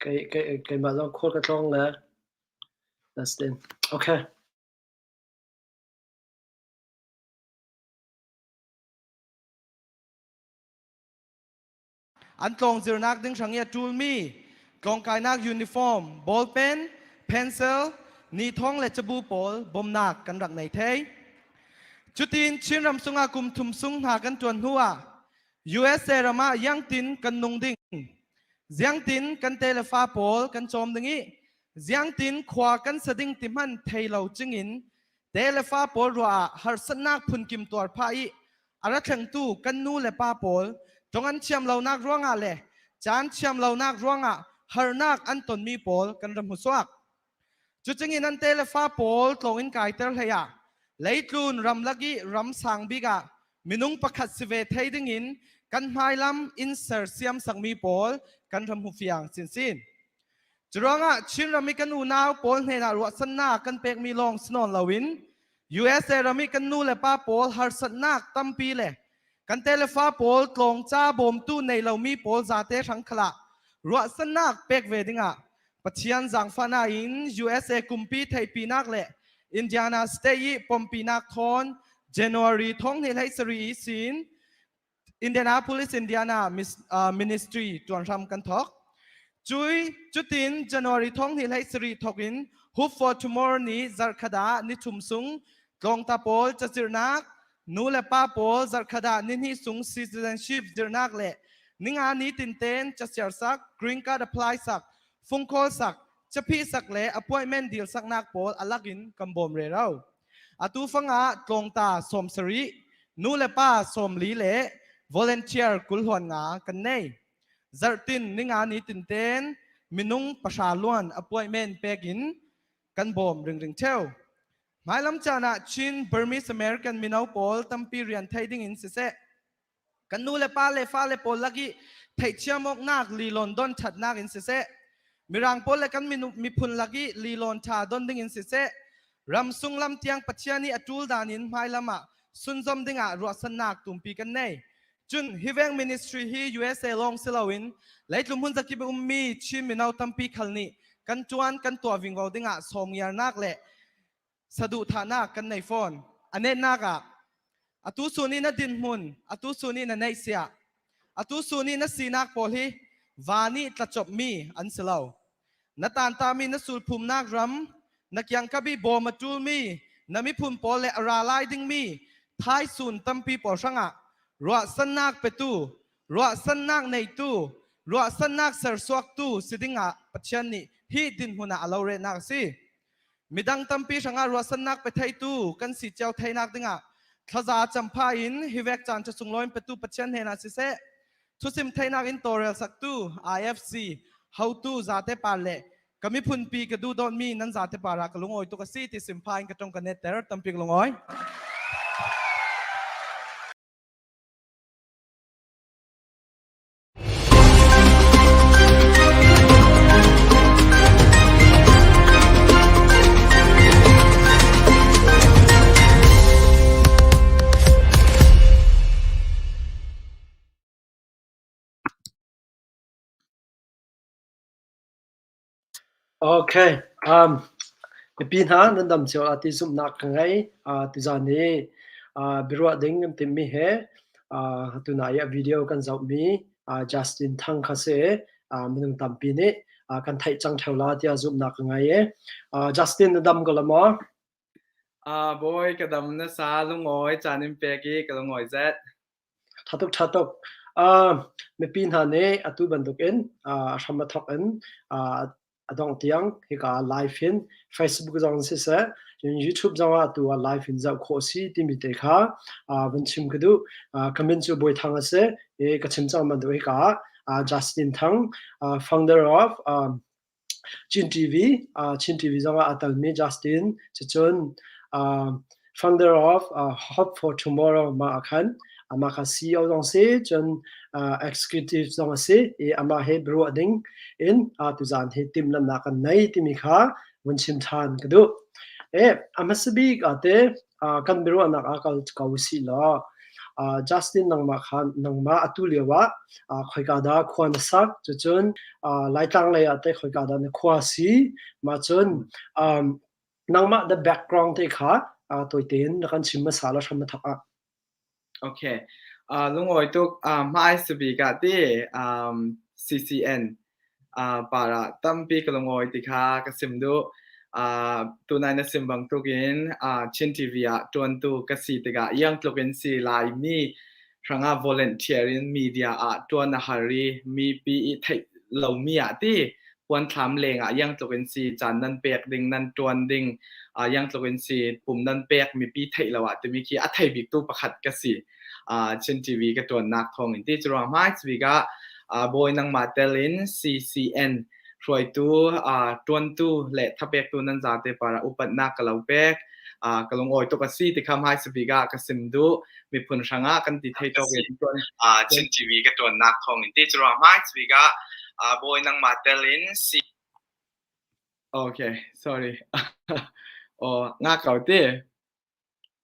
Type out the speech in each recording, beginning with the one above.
Kei kei keimah zong khual ka tlawng le Dustin. Okay. An tlawng zirnak ding hrang i a ṭulmi tlawngkainak uniform, ballpen, pencil, nithawng le cabu pawl bawmnak kan rak nei thei. Cutin Chinram sungah kum thum sung hna kan ṭuan hnu ah USA ram ah yangtin kan nung ding, ziangtin kan telefa pawl kan cawm ding i ziangtin khua kan sa ding ti hmanh thei lo cingin telefa pawl ruah ah harsatnak phunkim tuar phah i a ra thlengtu kan nu le pa pawl tong an thiam lonak ruangah le caan thiam lonak ruangah harnak an tonmi pawl kan ra hmu suak. Cucingin an te le fa pawl tlawngin kaiter hlei ah leitlun ramlak i ram sang bik ah minung pakhat si ve thei dingin kan hmailam in sersiam sakmi pawl kan ram hmu fiang sinsin. Curuangah Chinram i kan unau pawl hnenah ruahsannak kan pekmi lawng si nawn loin USA ram i kan nu le pa pawl harsatnak tampi le kan telefa pawl tlawngca bawmtu nei lomi pawl zate hrang khalah ruahsannak pek ve dingah Pathian zaangfahnak in USA kumpi theihpinak le Indiana State i pompinak thawn January thong hnih hlei sarih i sin Indianapolis, Indiana ministry tuanhram kan thawk. Cui cutin January thong hnih hlei sarih thawk in Hope for Tomorrow ni zarhkhat ah ni thum sung tlawngta pawl cacirhnak, nu le pa pawl zarhkhat ah ni hnih sung citizenship zirhnak le ninga ni tinten casiar sak, green card apply sak, phone call sak, caphih sak le appointment deal saknak pawl alak in kan bawm rero. Atu fangah tlawngta 70, nu le pa 40 le volunteer 20 nga kan nei. Zarhtin ninga ni tinten minung 100 luan appointment pek in kan bawm ringring theo. Hmailam caan ah Chin Burmese American mino pawl tampi rian thei ding in siseh, kan nu le pa le fale pawl lak i theihthiam awknak lilon don ṭhatnak in siseh, mirang pawl le kan miphun lak i lilon ṭha don ding in siseh, ram sung lam tiang Pathian i a ṭul dan in hmailam ah sunzom dingah ruahsannak tumpi kan nei. Cun hi veng ministry hi USA lawng si loin leitlum hmun zakip ummi Chin mino tampi khal nih kan ṭuan kan tuah vingvo dingah sawmngiarnak le saduhthahnak kan nei fawn. A netnak ah atu sun i na dinhmun, atu sun i na neihsiah, atu sun i na sinak pawl hi va nih tlacopmi an si lo. Na tantami na sulphumnak ram, na kiangkabi bawm a ṭulmi, na miphun pawl le a ra lai dingmi thaisun tampi pawl hrangah ruahsannak petu, ruahsannak neitu, ruahsannak sersuaktu si dingah Pathian nih hi dinhmun ah a lo rehnak a si. Midang tampi hrangah ruahsannak pe theitu kan si cio theinak dingah thlaza campha in hivek caan cu sunglawi petu Pathian hnenah siseh thusim theinak in tawlrel saktu IFC hotu zate par le ka miphun pi ka duh dawtmi nan zate par ah ka lungawi tuk a si ti simpha in ka tong ka net ter tampi ka lungawi. Okay. Um, mipi hna nan dam cio la ti zumhnak ka ngei. Uh, tuzan hi uh, biaruah ding kan timmi he uh, tunai ah video kan zohmi uh, Justin Thang kha si. Uh, minung tampi nih uh, kan theih cang theo la tiah zumhnak ka ngei. Uh, Justin na dam ko la maw? Bawi ka dam na sa lungawi caan in pek i ka lungawi zet. Ṭha tuk, ṭha tuk. Uh, mipi hna nih atu bantukin uh, hram a thawk in uh, a dongh tiang hika live in Facebook zong siseh, cun YouTube zong ah atu ah live in zoh khawh si timi te kha uh, vun chim ka duh. Uh, ka min cu Bawi Thang a si i ka chim cang bantuk hika ah uh, Justin Thang, uh, founder of um, Chin TV, Chin TV zongah aa telmi Justin cucun founder of Hope for Tomorrow mah ah khan amah kha CEO zong si cun executive zong a si i amah he biaruah ding in tuzaan hi timhlamhnak kan nei timi kha vun chim ṭhan ka duh. A hmasa bik ah te kan biaruahnak ah kal ko usih law. Justin nangmah kha nangmah atu lio ah khoika dah khua na sak cucun Laitlang lei ah teh khoika dah na khua si mah cun nangmah the background te kha tawi tein na kan chim hmasa la hram na thawk ah. Okay. Lungawi tuk hmai sabik ah ti CCN para tampi ka lungawi ti kha ka sim duh. Tunai na sim bantukin Chin TV ah ṭuantu ka si tikah iang tluk in si Laimi hrangah volunteer in media ah ṭuan a har i mipi i theih lomi ah ti puanthlam lengah iang tluk in si caan nan pek ding nan ṭuan ding iang tluk in si pum nan pek mipi theih lo ah timi khi a thei biktu pakhat ka si. Chin TV ka ṭuannak thawng in ti cu ruang hmai bik ah bawi nangmah tel in CCN hruaitu ṭuantu le thapektu nan zate para upatnak ka lo pek ka lungawi tuk a si ti kha hmai bik ah ka sim duh miphun hrangah kan ti thei tawk in Chin TV ka ṭuannak thawng in ti cu ruang hmai bik ah bawi nangmah tel in C Okay, sorry. Oh, nga kau te.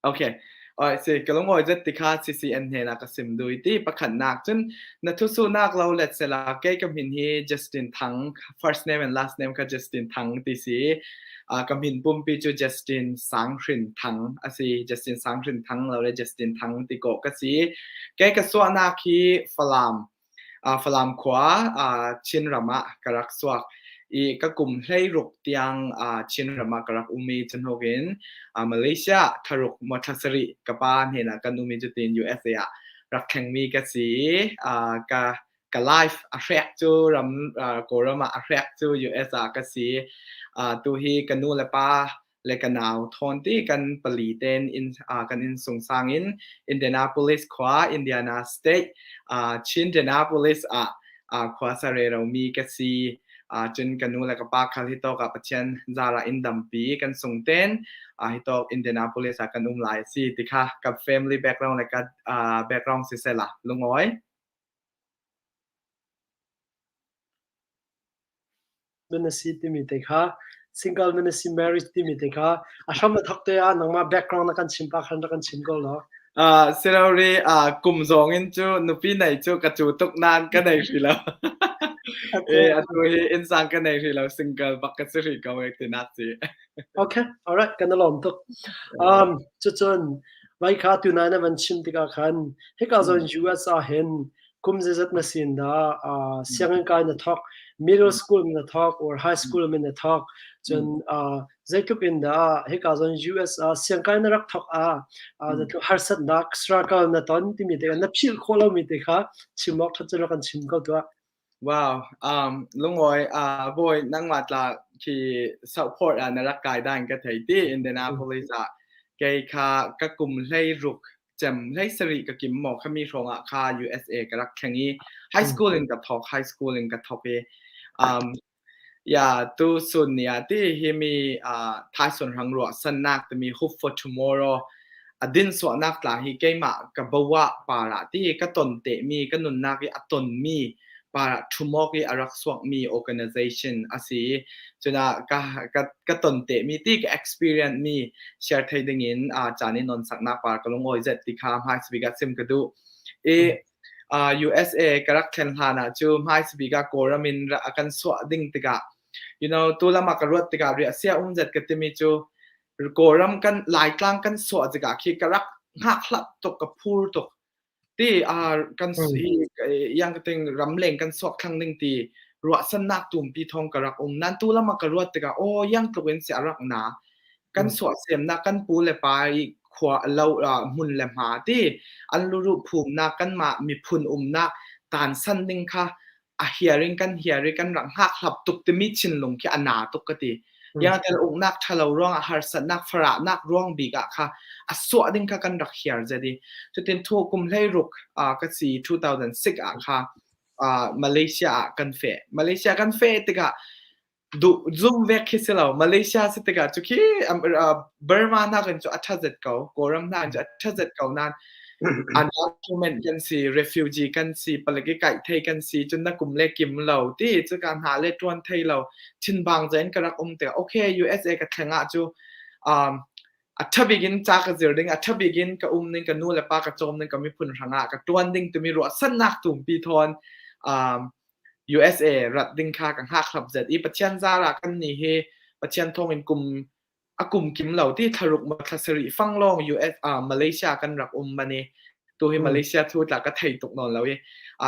Okay. Alright, si ka lungawi zet ti kha CCN hnenah ka sim dui ti pakhatnak cun na thusunak lo let sela kei ka min hi Justin Thang first name and last name kha Justin Thang ti si ka min pumpi cu Justin Sang Hrin Thang a si Justin Sang Hrin Thang lo le Justin Thang ti ko ka si kei ka suahnak hi Falam Falam khua Chinram ah ka rak suak i ka kum 16 tiang Chinram ah ka rak um i cu hnuk in Malaysia thlaruk maw thla sarih ka pa hnenah kan um i cutin USA ah rak thlengmi ka si i ka ka life a hrek cu ram Kawlram ah a hrek cu US ah ka si. Tu hi ka nu le pa le ka nau thawn ti kan pali ten in kan inn sungsang in Indianapolis khua Indiana State Chindianapolis ah khua sare romi ka si. Cun ka nu le ka pa khal hi tawk ah Pathian zara in dampi kan sung ten hi tawk Indianapolis ah kan um lai si ti kha ka family background le ka background si sela lungawi. Na si timi te kha single na si marriage timi te kha a hram a thok te ah nangmah background na kan chim pa khan rak kan chim ko law. Sirori kum zong in cu nupi nei cu ka cu tuk nan ka nei hrih lo. E atu hi innsang ka nei hrih lo single bak ka si hrih ko e tinak si. Okay, all right, kan lawm tuk. Cucun vai kha tu nai na van chim tikah khan hika zon US ah hin kum zeizat na sin dah sianginn kai na thawk, middle school na thawk or high school na thawk, cun zeitluk in dah hika zon US ah siangkai na rak thawk ah zeitluk harsatnak struggle na ton timi te na philh khawh lomi te kha chim awk ṭhat cu kan chim ko tuah. Wow, lungawi bawi nangmah tla khi support ah na rak kai dan ka thei ti Indianapolis ah kei kha ka kum hlei ruk cem hlei sarih ka kim maw khami hrawng ah kha USA ka rak thleng i high school in ka thawk high school in ka thawk i ya tu sun ni ah ti hi mi thaison rang ruah sannak timi hope for tomorrow a din suahnak tla hi keimah ka bawa para ti ka ton te mi ka nunnak i a ton mi para thumok i a rak suak mi organization a si cuna ka ka ka ton te mi ti ka experience mi share thei ding in caan i non saknak par ka lungawi zet ti kha hmai bik ah sim ka duh i USA ka rak thlen hlan ah cu hmai bik ah Kawlram in kan suah ding tikah tu lama ka ruat tikah ria sia um zet ka timi cu Kawlram kan Laitlang kan suah tikah khi ka rak hngak hlap tuk ka phur tuk Ti kan hi yang ting ramleng kan suak thlang ding ti ruahsannak tumpi thawng ka rak um. Nan tu lam ah ka ruat tikah aw yang tluk in si a rak na. Kan suahsemnak kan pu le pa i khua lo hmun le hma ti an luruh phumnak kanmah miphun umnak tansan ding kha a hiaring kan hiar i kan rak hngak hlap tuk timi thinlung khi a na tuk ka ti. Yang tel uknak ṭhalo ruangah harsatnak farahnak ruang bik ah kha a suah ding kha kan rak hiar zet i cutin thu kum hlei ruk ka si 2006 ah kha Malaysia ah kan feh. Malaysia kan feh tikah duh zum vek khi si lo Malaysia si tikah cu khi Burma hna kan cu a ṭha zet ko Kawlram hna cu a ṭha zet ko nain undocument kan si refugee kan si palek i kaih thei kan si cun na kum le kim lo ti cu ka hna le ṭuan thei lo thinbang zain ka rak um tikah okay USA ka thleng ah cu um, A ṭha bik in ca ka zir ding, a ṭha bik in ka um ning, ka nu le pa ka cawm ning, ka miphun hrangah ka ṭuan ding timi ruahsannak tumpi thawn USA rat ding kha ka hngak hlap zet i Pathian zar ah kan nih hi Pathian thawng in kum a kum kim lo ti thlaruk ma thla sarih fang lawng US Malaysia kan rak um mani tu hi Malaysia thu tla ka thei tuk nawn lo i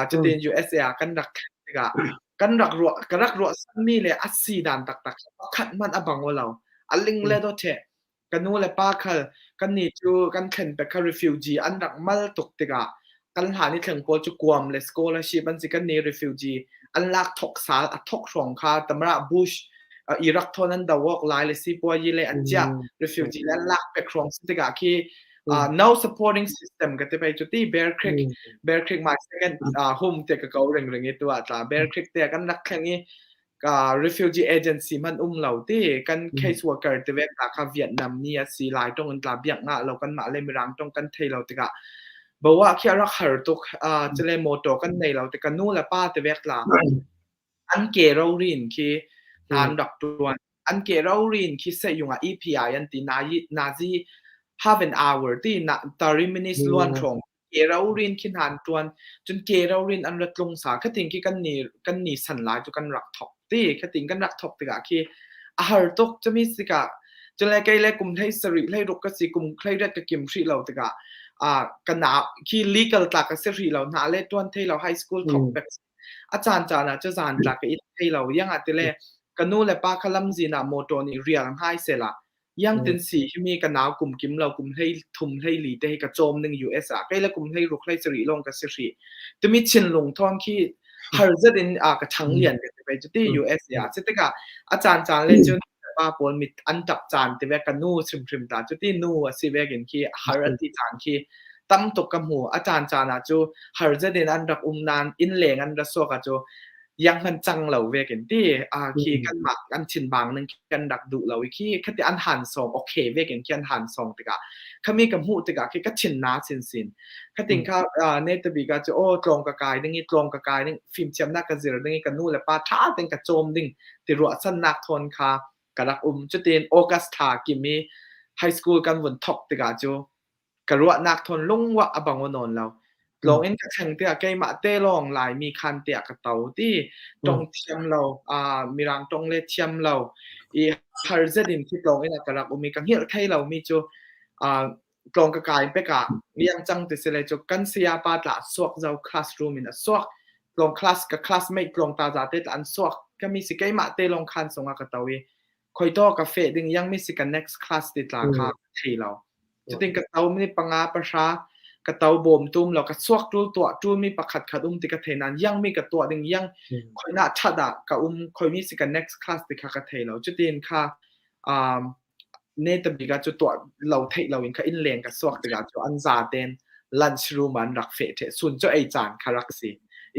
cutin USA ah kan rak tikah kan rak ruah ka rak ruah mi le a si dan taktak pakhat hmanh a bang lo a ling le do the Ka nu le pa khal kannih cu kan thlen pek kha refugee an rak mal tuk tikah kan hlan i thleng pawl cu kuam le scholarship an si kannih refugee an lak thok sal a thok hrawng kha tamara Bush Iraq thon an dawok lai le sipuayi le an chiah refugee le an lak pek hrawng si tikah khi no supporting system ka te pei cu ti Bear Creek Bear Creek my second home te ka ko ring ring i tu ah tla Bear Creek te kan rak thleng i ka refugee agency hmanh um lo ti kan case worker te vek ta kha Vietnam ni a si lai tong in tla biak nga lo kan mah le mirang tong kan thei lo tikah bawa khi rak har tuk chile motor kan nei lo te ka nu le pa te vek tla an ke ro rin khi hnan rak tuan an ke ro rin khi se yung a EPI an ti na nazi half an hour ti na 30 minutes luan thong Ke rorin khi hna an ṭuan. Cun ke rorin an ra tlung sa. Khating khi kan ni kan ni san lai cu kan rak thok ti. Khating kan rak thok tikah khi a har tuk. Cumi tikah cun le kei le kum hlei sarih hlei ruk ka si kum hlei riat ka kim hrih lo tikah ah ka na khi legal tla ka si hrih lo hna le ṭuan thei lo high school thok pek a caan caan ah cu zan tla ka it thei lo yang ah tile ka nu le pa kha lamzin ah motor nih rial ngai sela Yangtin si himi ka nau kum kim lo kum hlei thum hlei li te hi ka cawm ning US ah kei le kum hlei ruk hlei sarih lawng ka si hrih. Tumi chinlung thawng khi har zet in a ka chang lian ka ti ve cu ti US ah si tikah a caan caan le cun pa pawl mit an tap caan ti ve ka nu hrimhrim ta cu ti nu a si ve kin khi har an ti caan khi tam tuk ka hmu a caan caan ah cu har zet in an rak um nan inn leng an ra suak ah cu yang hman cang lo ve kin ti a khi kan mah kan thin bang ning kan rak duh lo i khi khati an han song okay ve kin khi an han song tikah khami ka hmuh tikah khi ka thin na sin sin khating kha ne tabi ka chu o tlong ka kai ding i tlong ka kai ding fim thiam nak ka zir ding i ka nu le pa tha ten ka chom ding ti ruah chan nak thon kha ka rak um cutin August thla kimi high school kan vun thok tikah cu Ka ruahnak thawn lungwah a bang nawn lo. Tlawng in ka thleng tiah keimah te lawng Laimi khan tiah ka to ti. Tong thiam lo, Mirang tong le thiam lo. I har zet in khi tlawng in a ka rak um i ka hngilh thei lo mi cu tlawng ka kai pek ah liang cang ti si le cu kan saya pa tla suak zo classroom in a suak. Tlawng class ka classmate tlawng ta za te tla an suak. Kami si keimah te lawng khan sung ah ka to i khoi to ka fe ding yang mi si ka next class ti tla kha thei lo. Cutin ka to mi panga pahra ka to bawm tum lo ka chuak tul tuah tul mi pakhat khat um ti ka thei nan yang mi ka tuah ding yang khoi na tha da ka um khoi mi si ka next class ti kha ka thei lo cutin kha um ne ta bi ka chu tuah lo thei lo in kha in leng ka suak tikah chu an za ten lunch room an rak fe the sun chu ei caan kha rak si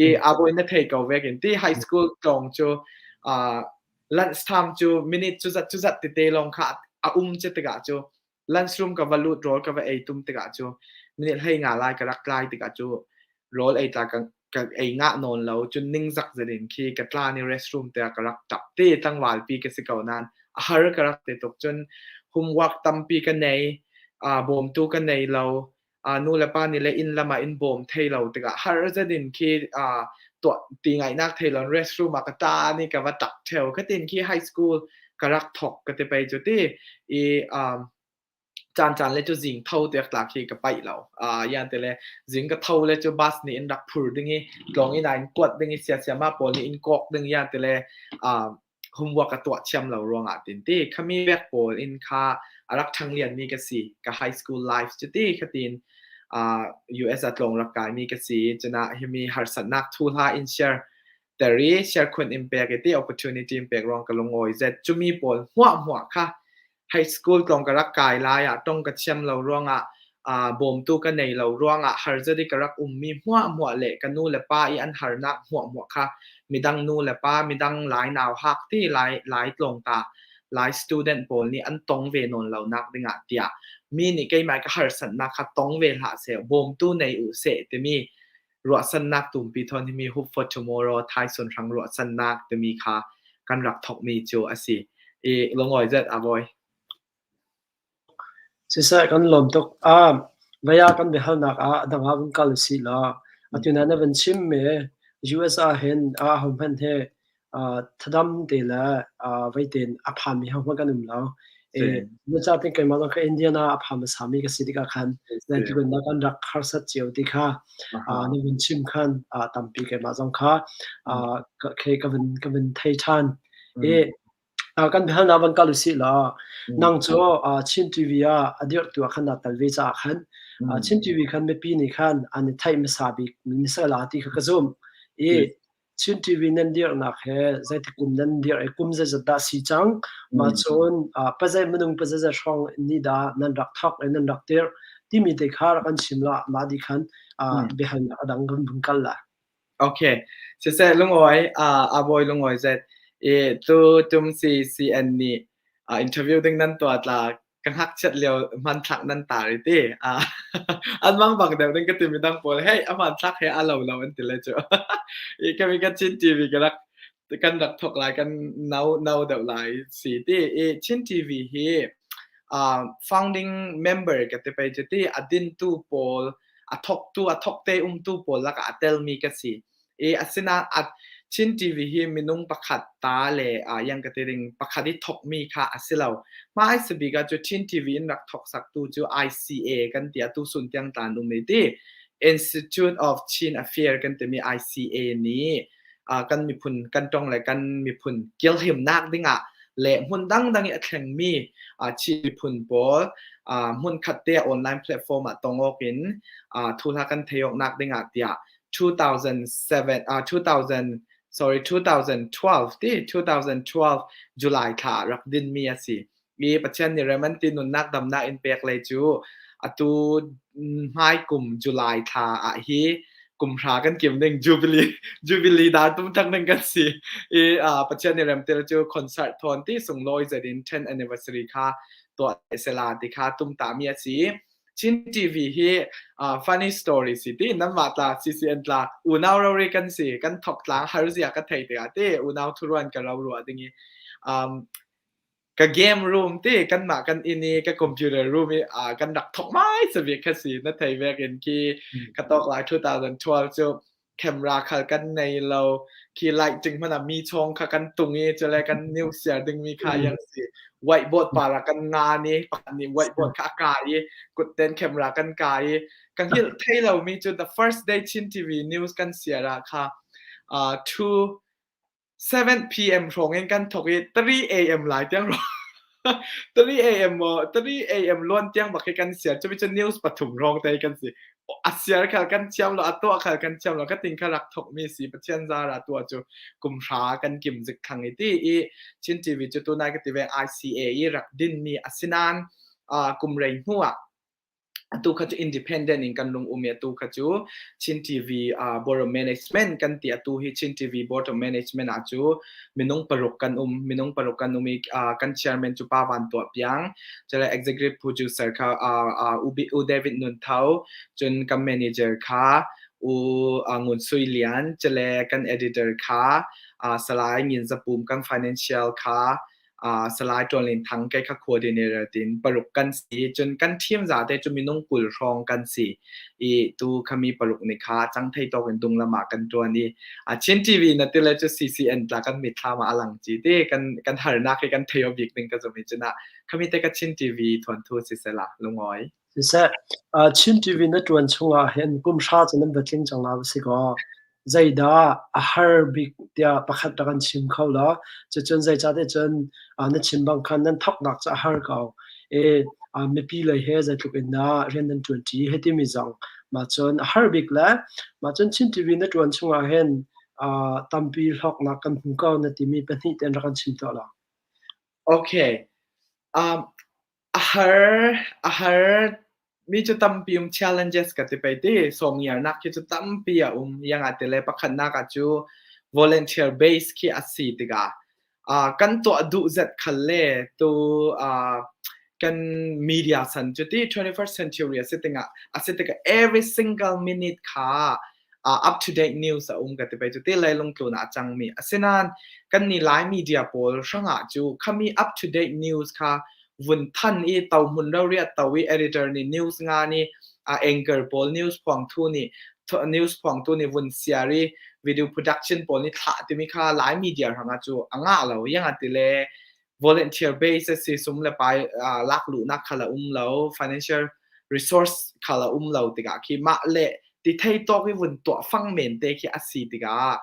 i aboi na thei ko vekin ti high school tlong chu lunch time cu minute cu zat cu zat tete lawng kha a um cu tikah cu lunch room ka va lut rawl ka va ei tum tikah cu minute hlei nga lai ka rak tlai tikah cu rawl ei tla ka ka ei ngah nawn lo cun ningzak zet in khi ka tla ni restroom te ah ka rak tap te tlangval pi ka si ko nain a har ka rak te tuk cun homework tampi ka nei bawmtu ka nei lo nu le pa nih le inn lam ah in bawm thei lo tikah har zet in khi tuah ti ngaihnak thei lo restroom ah ka ta ni ka va tak theo khatin khi high school ka rak thok ka te pei cu ti i caan caan le cu zing tho te tla khi ka paih lo yan te le zing ka tho le cu bus nih in rak phur ding i tlong in in kuat ding i sia sia ma pawl nih in kok ding yan te le homework ka tuah thiam lo ruangah tin ti khami vek pawl in kha a rak ṭhang lianmi ka si ka high school life cu ti khatin US ah tlawng rak kaimi ka si cuna himi harsatnak thu hla in share teri share khun in pek i ti opportunity in pek ruang ka lungawi zet cumi pawl hmuah hmuah kha High school tlawng ka rak kai lai ah tong ka thiam lo ruangah bawmtu ka nei lo ruangah harzat i ka rak ummi hmuahhmuah le ka nu le pa i an harnak hmuahhmuah kha midang nu le pa midang lai nau hak ti lai lai tlawngta lai student pawl nih an tong ve nawn lo nak dingah tiah mi nih keimah ka harsatnak kha tong ve hlah seh bawmtu nei u seh timi ruahsannak tumpi thawn himi Hope for Tomorrow Thaisun hrang ruahsannak timi kha kan rak thokmi cu a si. I lungawi zet a bawi. Siseh kan lawm tuk. Ah, vaya kan biahalnak ah a dang ah vun kal usih law atu na na van chim mi US ah hin a hohmanh he thadam te le veitein a phanmi hohmanh kan um lo. E, zeicahtiah keimah zong kha Indiana a phan hmasami ka si tikah khan zeitluk in dah kan rak harsat cio ti kha na vun chim khan tampi keimah zong kha ka vun thei ṭhan. I kan biahalnak van kal usih law nang cu Chin TV ah a dirhtu ah khan naa tel ve caah khan Chin TV khan mipi nih khan an i theih hmasa bik mi si la ti kha ka zumh. I Chin TV nan dirhnak he zeitik kum nan dirh i kum zeizat dah si cang? Mah cun pazei minung pazeizat hrawng nih dah nan rak thawk i nan rak dirh timi te kha rak kan chim la mah dih khan biahalnak a dang kan vun kal la. Okay. Siseh lungawi a bawi lungawi zet i tu tum CCN nih interview ding nan tuah tla ka ngakchiat lio hmanthlak nan tar i ti. An mang bak deuh ding ka ti midang pawl hey a hmanthlak he a lo lo an ti le cu. I kami ka Chin TV ka rak kan rak thok lai kan no no deuh lai si ti. I Chin TV hi founding member ka ti pei cu ti a dintu pawl a thoktu a thokte umtu pawl lakah a telmi ka si. I asinain a Chin TV hi minung pakhat ta le yang ka ti ding pakhat i thokmi kha a si lo. Hmaisa bik ah cu Chin TV in rak thok saktu cu ICA kan ti atu sun tiang tlan um i ti Institute of Chin Affair kan timi ICA nih kan miphun kan tong le kan miphun kilhimnak dingah le hmun dangdang i a thlengmi Chin miphun pawl hmun khat te online platform ah tong awk in thuhla kan thei awknak dingah tiah 2007 2000 sorry 2012 ti 2012 July thla rak dinmi a si. Mi Pathian nih rem an ti nunnak damnak in pek lei cu atu hmai kum July thla ah hi kum hra kan kim ding Jubilee Jubilee dar tum thang ding kan si i Pathian nih rem til cu concert thon ti sunglawi zedin 10 anniversary kha tuah sela ti kha tum ta mi a si. Chin TV hi funny story si ti nanmah tla CCN tla unau rori kan si kan thok tlang har zia ka thei tikah te unau thuruan ka ro rua ding i ka game room te kanmah kan inn i ka computer room i kan rak thok mai sabi kha si na thei vek in khi ka tok lai 2012 cu camera khal kan nei lo khi lighting hmanh ah mi chong kha kan tung i cule kan news share ding mi kha yang si whiteboard para kan nga ni pakhat nih whiteboard kha a ka i kutten camera kan ka i kan hil thei lo mi cu the first day Chin TV news kan share ah kha 2 7 PM hrawng in kan thawk i 3 AM lai tiang 3 AM maw 3 AM luan tiang bak hi kan siar cu cu news pathum hrawng te kan si a siar khal kan thiam lo a tuah khal kan thiam lo ka ting kha rak thok mi si Pathian zara tua cu kum hra kan kim zik thang i ti i Chin TV cu tunai ka ti ve ICA i rak din mi asinan kum rei hnu ah Atu kha cu independent in kan lung um i atu kha cu Chin TV Board of Management kan ti. Atu hi Chin TV Board of Management ah cu minung paruk kan um. Minung paruk kan um i kan chairman cu Pa Van Tuah Piang, cule executive producer kha U David Nun Tho, cun kan manager kha U Ngun Sui Lian, cule kan editor kha Salai Ngin Za Pum, kan financial kha Salai Ṭuan Lin Thang kei kha coordinator tin paruk kan si. Cun kan team zate cu minung 20 hrawng kan si. I tu khami paruk ni kha cang thei tawk in dung lam ah kan ṭuan i Chin TV na tile cu CCN tla kan mitthlam ah a lang ci ti kan kan harnak hi kan thei bik ding ka zum i cun ah khami te ka Chin TV thuan thu si sela lungawi. Siseh, Chin TV na ṭuan chungah hin kum hra cu nan va tling cang la va si kaw, zeidah a har bik tiah pakhat rak kan chim kho law, cucun zeicahtiah cun na chim bang khan nan thawknak cu a har ko. I mipi lei he zeitluk in dah rian nan ṭuanṭi hei timi zong mah cun a har bik le mah cun Chin TV na ṭuan chungah hin tampi hlawknak kan hmu ko na timi pahnih tein rak kan chim tuah law. Okay. A har a har mi cu tampi um challenges ka ti pei ti sawmngiarnak khi cu tampi a um iangah ti le pakhatnak ah cu volunteer base khi a si tikah kan tuah duh zet khal le tu kan media san cu ti 21st century a si tikah a si tikah every single minute kha up to date news a um ka ti pei cu ti leilung tlun ah a cangmi asinain kan ni Lai media pawl hrangah cu khami up to date news kha. vun than i to hmun roriat to i editor nih news nga nih a anchor pawl news phuangtu nih news phuangtu nih vun siar i video production pawl nih thlah timi kha Lai media hrangah cu a ngah lo. Yang ati le volunteer base si sum le pai lak luhnak kha la um lo, financial resource kha la um lo tikah khi mah le ti thei tawk i vun tuah fang men te khi a si tikah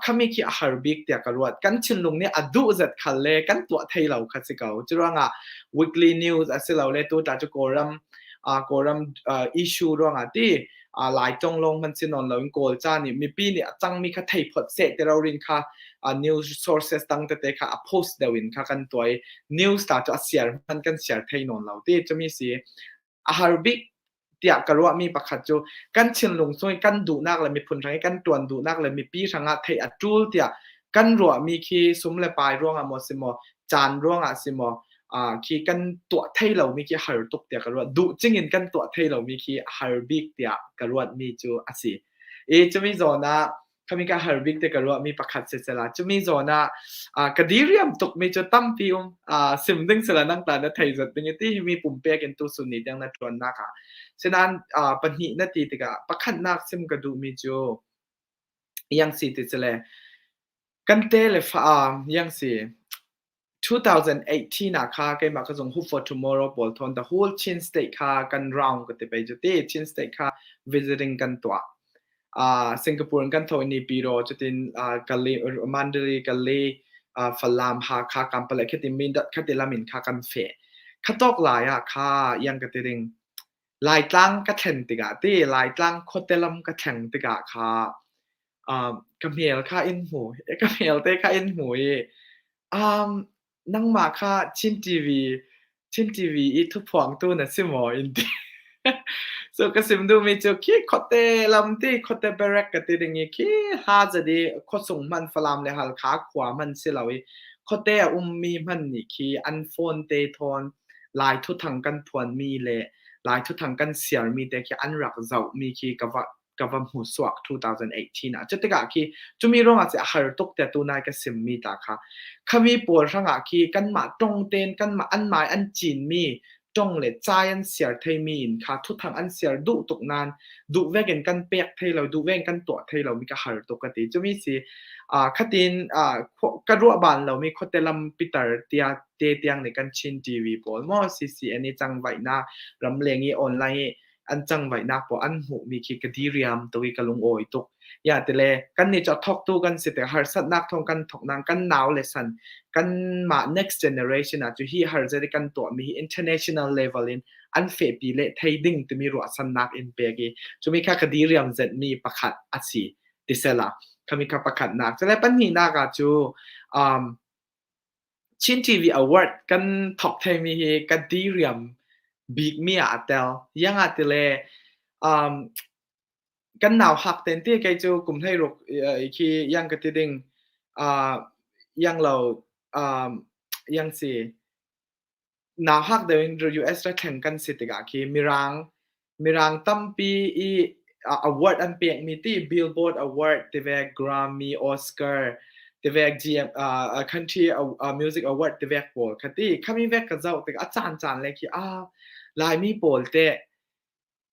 khami khi a har bik tiah ka ruat. Kan thinlung nih a duh zat khal le kan tuah thei lo kha si ko. Curuangah weekly news a si lo le tu ta cu Kawlram Kawlram issue ruangah ti Lai tong lawng hman si nawn loin Kawl ca nih mipi nih a cangmi kha thei phot seh ti rorin kha news sources dang tete kha a post deuh in kha kan tuah i news ta cu a siar hman kan siar thei nawn lo ti. Cumi si a har bik tiah ka ruahmi pakhat cu kan thinlung chung i kan duhnak le miphun hrang i kan ṭuan duhnak le mipi hrangah theih a ṭul tiah kan ruahmi khi sum le pai ruangah maw si maw, caan ruangah si maw, khi kan tuah thei lomi khi har tuk tiah ka ruat. Duh cing in kan tuah thei lomi khi a har bik tiah ka ruatmi cu a si. I cumi zawn ah khami ka har bik te ka ruahmi pakhat si sela cumi zawn ah ka diriam tukmi cu tampi um. Sim ding sela nang ta na thei zat ding ti mi pumpek in tu sun ni tiang na ṭuan nak ah. Sinan pahnih na ti tikah pakhatnak sim ka duhmi cu yang si ti sele kan te le fa yang si 2018 ah kha keimah ka zung Hope for Tomorrow pawl thawn the whole Chin state kha kan round ka ti pei cu ti. Chin state kha visiting kan tuah. Singapore in kan tho ni piro cutin Kali Mandalay, Kali, Falam, Hakha, Kampala khati Mindat khati lamin kha kan fe khatok lai ah kha yang ka ti ding Laitlang ka thlen tikah ti Laitlang khuate lam ka thleng tikah kha ka hmel kha in hmu ka hmel te kha in hmu i nangmah kha Chin TV Chin TV i thuphuangtu na si maw in ti. So ka sim duhmi cu khi khuate lam ti khuate barrack ka ti ding i khi hla zat i khuasung hman Falam le Halkha khua hman si lo i khuate a ummi hman nih khi an phone te thawn Lai thuthang kan phuanmi le Lai thuthang kan siarmi te khi an rak zohmi khi ka va ka va hmu suak 2018 ah. Cutikah khi cumi ruangah cu a har tuk te tu nai ka simmi ta kha khami pawl hrangah khi kanmah tong ten kanmah an mai an cinmi tong le chai an siar theimi in kha thuthang an siar duh tuk nan duh vek in kan pek thei lo, duh vek in kan tuah thei lo mi ka har tuk ka ti. Cumi si khatin ka ruah ban lo mi khote lam pitar tia te tiang nih kan Chin TV pawl mo CCN i cang vaihna ramleng i online i an cangvaihnak pawl an hmuhmi khi ka diriam tuk i ka lungawi tuk. Ya tile kan nih cu a thawktu kan si tik harsatnak thawng kan thawk nang kan nau le san kan mah next generation ah cu hi harzet i kan tuahmi hi international level in an fehpi le thei ding timi ruahsannak in pek i cumi kha ka diriam zetmi pakhat a si tisela khami kha pakhatnak cule pahnihnak ah cu Chin TV Award kan thawk theimi hi ka diriam bikmi ah a tel. Iangah tile kan nau hak ten ti kei cu kum 16 khi iang ka ti ding iang lo iang si Nau hak deuh in US ra thleng kan si tikah khi mirang tampi i award an pekmi ti Billboard Award tivek, Grammy, Oscar tivek, GM Country Music Award tivek pawl kha ti khami vek ka zoh tikah a caan caan le khi ah Laimi pawl teh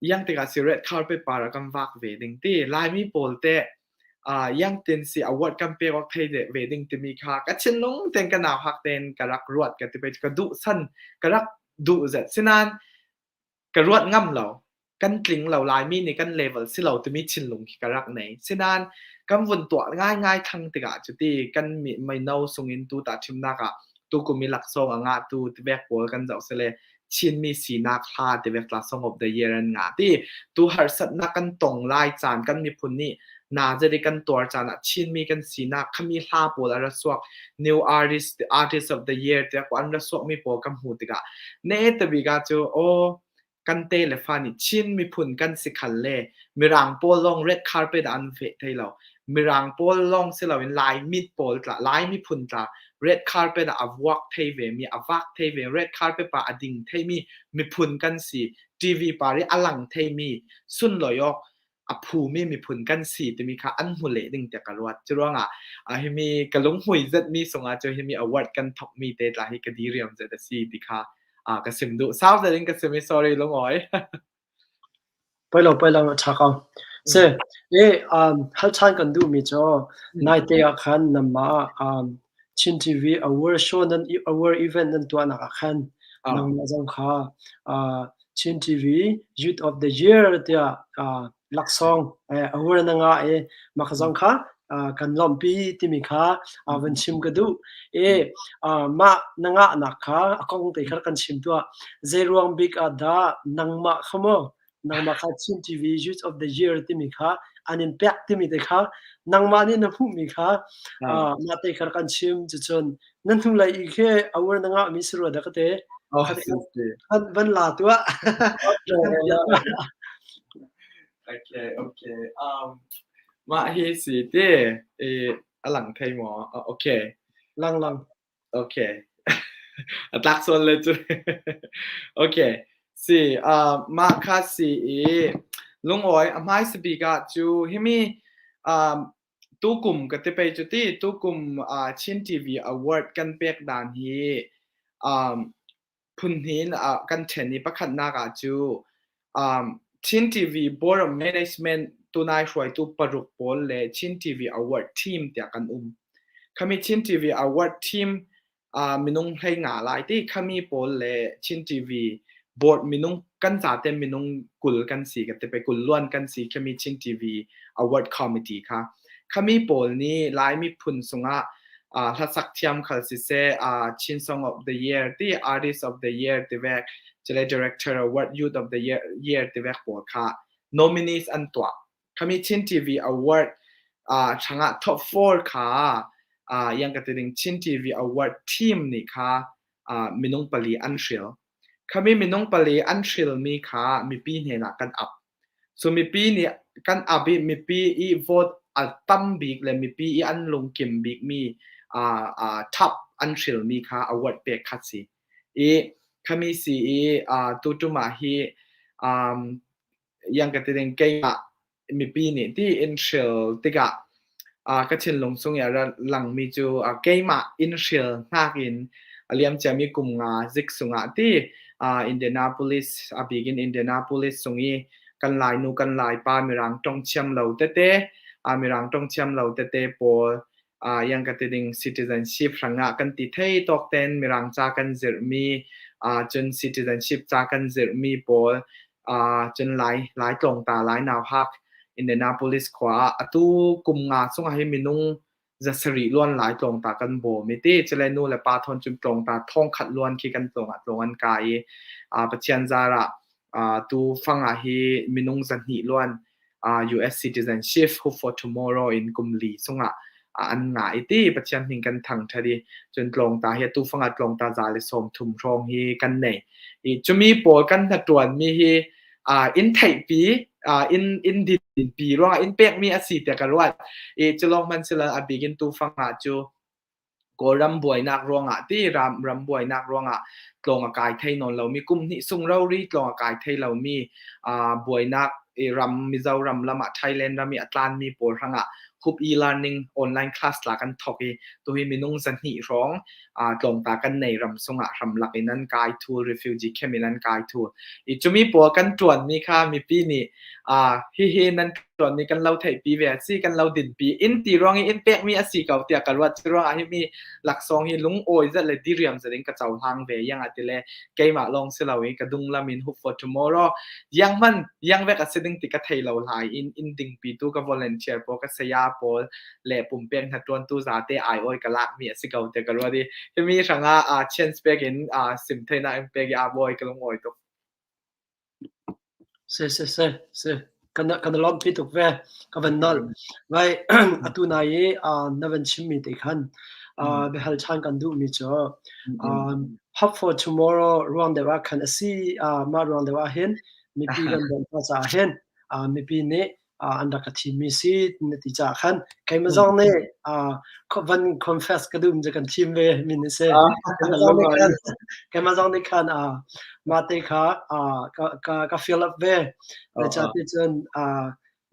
Iang tikah si red carpet par ah kan vak ve ding ti. Laimi pawl teh iang tin si award kan pek awk thei ve ding timi kha ka thinlung ten ka nau hak ten ka rak ruat ka ti pei ka duh san ka rak duh zet. Sinain ka ruat ngam lo. Kan tling lo. Laimi nih kan level si lo timi thinlung khi ka rak nei. Sinain kan vun tuah ngaingai thang tikah cu ti kan mino sungin tu ta thimnak ah tukum i laksawng a ngahtu tivek pawl kan zoh sile Chinmi sinak hla tivek tla Song of the Year an ngah ti. Tu harsatnak kan tong lai caan kan miphun nih na zeri kan tuar caan ah Chinmi kan sinak khami hla pawl a ra suak New Artist Artist of the Year tiah ko an ra suakmi pawl kan hmu tikah ne tabiga cu aw kan te le fa nih Chin miphun kan si khal le Mirang pawl lawng red carpet ah an feh thei lo. Mirang pawl lawng si loin Laimi pawl tla Lai miphun tla red carpet ah a vuak thei ve mi, a vak thei ve, red carpet pa a ding thei mi miphun kan si. TV par i a lang thei mi sunlawi awk a phumi miphun kan si timi kha an hmu leh ding tiah ka ruat. Cu ruangah himi ka lunghmui zetmi sungah cu himi award kan thokmi te tla hi ka diriam zet a si ti kha. Ka sim duh. Sau zet in ka sim i sorry lungawi. Poi lo, poi lo, a ṭha ko. Si, i hal ṭhan kan duhmi cu naite ah khan nanmah Chin TV award show nan award event nan tuahnak ah khan nangmah zong kha Chin TV Youth of the Year tiah laksawng award na ngah i mah kha zong kha kan lawmhpi timi kha van chim ka duh. I mah na ngahnak kha a kong te kha kan chim tuah. Zei ruang bik ah dah nangmah kha maw nangmah kha Chin TV Youth of the Year timi kha an in pek timi te kha nangmah nih na hmuhmi kha mah te kha kan chim. Cucun na hnulei i khi award na ngahmi si rua dah ka te. Van la tuah. Okay, okay. Mah hi si ti i a lang thei maw? Okay. Lang lang. Okay. A tlak sual le cu. Okay. Si, mah kha si i lungawi a hmai bik ah cu himi tukum ka ti pei cu ti tukum Chin TV Award kan pek dan hi phunhnih in kan ṭhen i pakhatnak ah cu Chin TV Board of Management tunai hruaitu paruk pawl le Chin TV Award Team tiah kan um. Khami Chin TV Award Team minung hlei nga lai ti khami pawl le Chin TV board minung kan zate minung 20 kan si ka te pe 20 luan kan si khami Chin TV Award Committee kha. Khami pawl nih Laimi phun sungah hlasak thiam khal siseh, Chin Song of the Year ti Artist of the Year ti vek, cule Director Award Youth of the Year ti vek pawl kha nominees an tuah. Khami Chin TV Award hrangah top 4 kha yang ka ti ding Chin TV Award team nih kha minung pali an hril. Khami minung pali an hrilmi kha mipi hnenah kan ap. So mipi nih kan ap i mipi i vote a tam bik le mipi i an lungkim bikmi top an hrilmi kha award pek kha si. I khami si i tutum ah hi yang ka ti ding keimah mipi nih ti in hril tikah ka thinlung chung i a ra langmi cu keimah in hril hnakin a liamciami kum nga zik sungah ti Indianapolis a bik in Indianapolis sung i kan Lainu kan Laipa Mirang tong thiam lo tete Mirang tong thiam lo tete pawl yang ka ti ding citizenship hrangah kan ti thei tawk ten Mirang ca kan zirhmi cun citizenship ca kan zirhmi pawl cun Lai Lai tlawngta Lai nauhak Indianapolis khua ah atu kum nga chungah hi minung 700 luan Lai tlawngta kan bawm i ti cule nu le pa thawn cun tlawngta 1000 luan khi kan tlawng ah tlawng an kai i Pathian zar ah tu fang ah hi minung 200 luan US citizenship Hope for Tomorrow in kum li chungah an ngah i ti Pathian hmin kan thangṭhat i cun tlawngta hi atu fang ah tlawngta 130 hrawng hi kan nei. I cumi pawl kan hnaṭuanmi hi in theihpi in in dinpi ruangah in pekmi a si tiah ka ruat. I culawng hmanh silo a bik in tufang ah cu Kawlram buainak ruangah ti ram ram buainak ruangah tlawng a kai thei nawn lomi kum hnih sung rori tlawng a kai thei lomi buainak i ram Mizoram lam ah Thailand ram i a tlanmi pawl hrangah Hup e-learning online class la kan thok i tuhi minung 200 hrawng tlawngta kan nei ram sungah hramlak in an kai thul refugee camp in an kai thul i cumi pawl kan tuanmi kha mipi nih hihi nan tuanmi kan lo theihpi ve a si kan lo dinpi in ti ruang i in pekmi a si ko tiah ka ruat cu ruangah hi mi laksawng hi lungawi zat le diriam zat in ka cohlang ve yang ati le keimah lawng si lo i ka dung lam in hope for tomorrow yang man yang vek a si ding ti ka thei lo lai in in dingpi tu ka volunteer pawl ka saya pawl le pumpek hna tuantu zate ai oi ka lakmi a si ko te ka ruat i himi hrangah chance pek in sim theina in pek i a bawi ka lungawi tuk. Si si si si kan kan lawmpi tuk ve ka van nolh. Vai atu nai i na van chimmi te khan biahal ṭhan kan duhmi cu Hope for Tomorrow ruang deuh ah khan a si mah ruang deuh ah hin mipi kan bawmh hna caah hin mipi nih an rak ka thimmi si na ti caah khan keimah zong nih van confess ka duh cu kan thim ve min a si. Keimah zong nih khan mah te kha ka ka fill up ve. Zeicahti cun.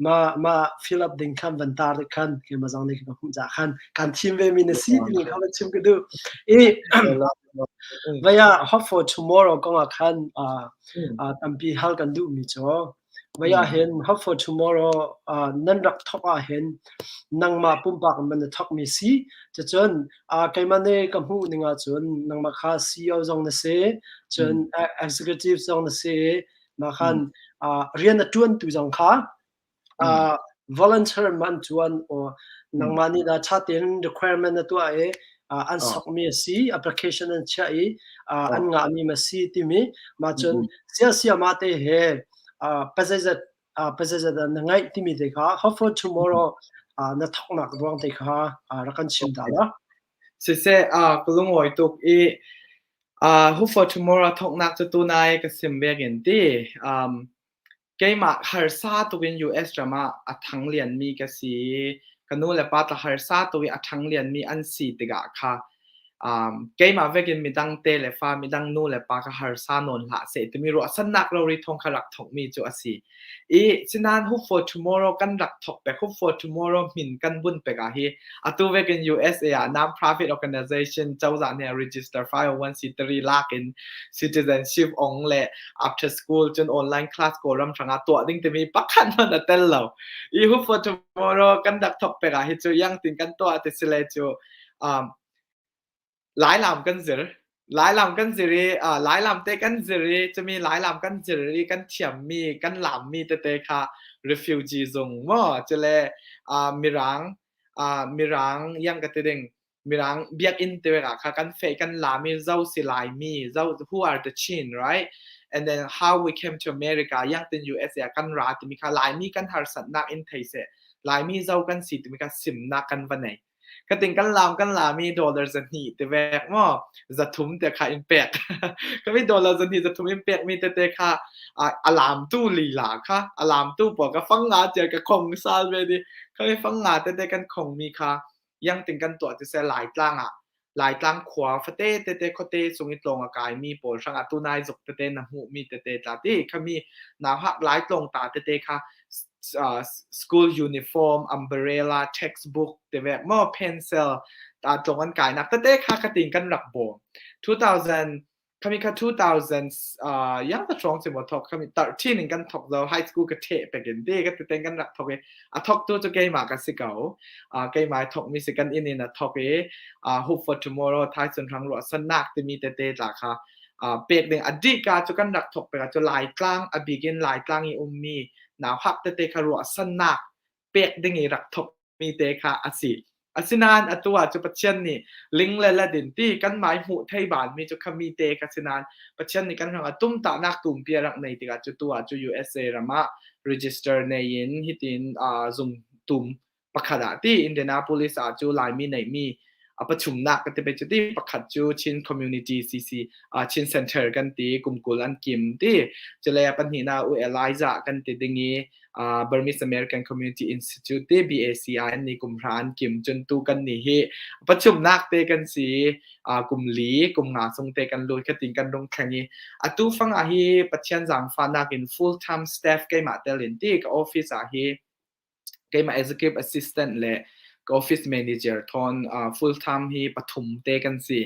Ma ma fill up ding khan van tar te khan keimah zong nih ka hmuh ca khan kan thim ve mi na si timi kha van chim ka duh. I vaya hope for tomorrow kong ah khan tampi hal kan duh mi cu vaya hin hope for tomorrow nan rak thok ah hin nangmah pumpak in man na thok mi si cucun keimah nih ka hmuh ning ahcun nangmah kha CEO zong na si cun executive zong na si mah khan rian na ṭuantu zong kha volunteer man ṭuan or nangmah nih dah ṭha tein requirement na tuah i an sokmi a si application an chiah i an ngahmi ma si timi mah cun siasia mah te he pazeizat pazeizat na ngaih timi te kha hope for tomorrow na thoknak ruang te kha rak kan chim ta la. Siseh, ka lungawi tuk i hope for tomorrow thoknak cu tunai ka sim bek in ti. Keimah harsa tuk in US ram ah a thang lianmi ka si i ka nu le pa tla harsa tuk i a ṭhang lianmi an si tikah kha um, keimah vekin midang te le fa midang nu le pa kha harsa nawn hlah seh timi ruahsannak rori thawng kha rak thawkmi cu a si. I sinain Hope for Tomorrow kan rak thawk pek Hope for Tomorrow min kan bun pek ah hi atu vekin USA ah non-profit organization cozah nih register 501c3 lak in citizenship ong le after school cun online class Kawlram hrangah tuah ding timi pakhat hmanh a tel lo. I hope for tomorrow kan rak thok pek ah hi cu yang tin kan tuah ti sile cu um, Lailam kan zir. Lailam kan zir i uh, Lailam te kan zir i cumi Lailam kan zir i kan thiammi kan lammi tete kha refugee zung maw cule uh, mirang uh, mirang yang ka ti ding Mirang biakinn te ah kha kan feh kan lam i zo si Laimi zo who are the Chin right and then how we came to America yang tin USA kan ra timi kha Laimi kan harsatnak in thei seh Laimi zo kan si timi kha simnak kan va nei ka ting kan lam kan lam i dollar zahnih te vek mo zathum te kha in pek ka mi dollar zahnih zathum in pek mi tete kha alam tu lila kha alam tu po ka fang nga tia ka khong sal ve di ka mi fang nga tete kan khong mi kha Iangting kan tuah ti seh Laitlang ah Laitlang khua fate tete khuate cung i tlawng a kaimi pawl hrangah tunai zuk tete na hmuhmi tete tla ti khami nauhak Laitlawng ta tete kha uh, school uniform, umbrella, textbook te vek maw pencil ta tlawng an kainak tete kha khatin kan rak bawm 2000 Khami kha 2000 uh, yang ta hrawng si maw thok khami 13 in kan thok zo high school ka the pekin te ka teten kan rak thok i a thok tu cu keimah ka si ko uh, keimah thok mi si kan inn in a thok i uh, hope for tomorrow thai chun rang ruah sannak timi tete tla kha uh, pek ding adi ka cu kan rak thok pek cu lai tlang a bigin lai tlang i ummi nau hak tete kha ruah sannak pek ding i rak thok mi te kha a si. Asinain atu ah cu Pathian nih ling le ladin ti kanmah i hmuh thei ban mi cu khami te ka si nain Pathian nih kan hrang tum tahnak tumpi a rak nei tikah cu tu ah cu USA ram ah register nei in hitin uh, zung tum pakhat ah ti Indianapolis ah cu Laimi neihmi a pachumnak ka ti pe cu ti pakhat cu Chin Community CC uh, Chin Center kan ti kumkul an kim ti cule pahnihna U Eliza kan ti ding i uh, Burmese American Community Institute te BACI an ni kum hra an kim cun tu kan ni hi pachumnak te kan si uh, kum li kum nga sung te kan lut khatin kan rung thleng i atu fang ah hi Pathian zangfa nak in full time staff keimah tel in ti ka office ah hi keimah executive assistant le ka office manager thon uh, full time hi pathum te kan si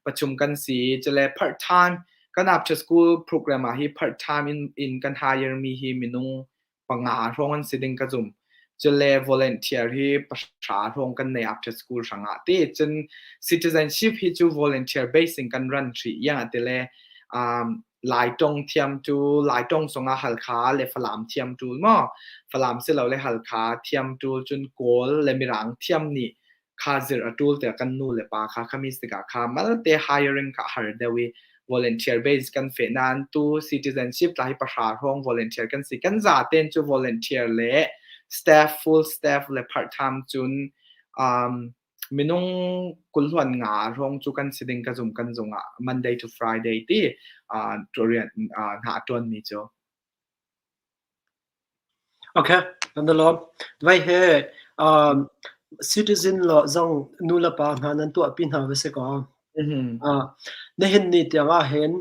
pathum kan si chale part time Kan after school program ah hi part time in, in kan hire mi hi minung panga hrawng an si ding ka zum. Cule volunteer hi pahra hrawng kan nei after school hrangah te cun citizenship hi cu volunteer base in kan run hrih yang ate le um, Lai tong thiam tu Lai tong zongah Halkha le Falam thiam tu maw Falam si lo le Halkha thiam tu cun Kawl le Mirang thiam nih kha zirh a ṭul tiah kan nu le pa kha khami tikah kha malte hiring kha a har deuh i volunteer base kan feh nain tu citizenship tla hi pahra hrawng volunteer kan si kan zaten cu volunteer le staff full staff le part time cun um, minung kulhuan nga hrawng cu kan si ding ka zum kan zung ah Monday to Friday ti uh, rian uh, hna a ṭuan mi cu Okay, kan i lawm. Vai he um, citizen law zong nu le pa hna nan tuahpi hna va si kaw. Uh, nihin ni tiang ah hin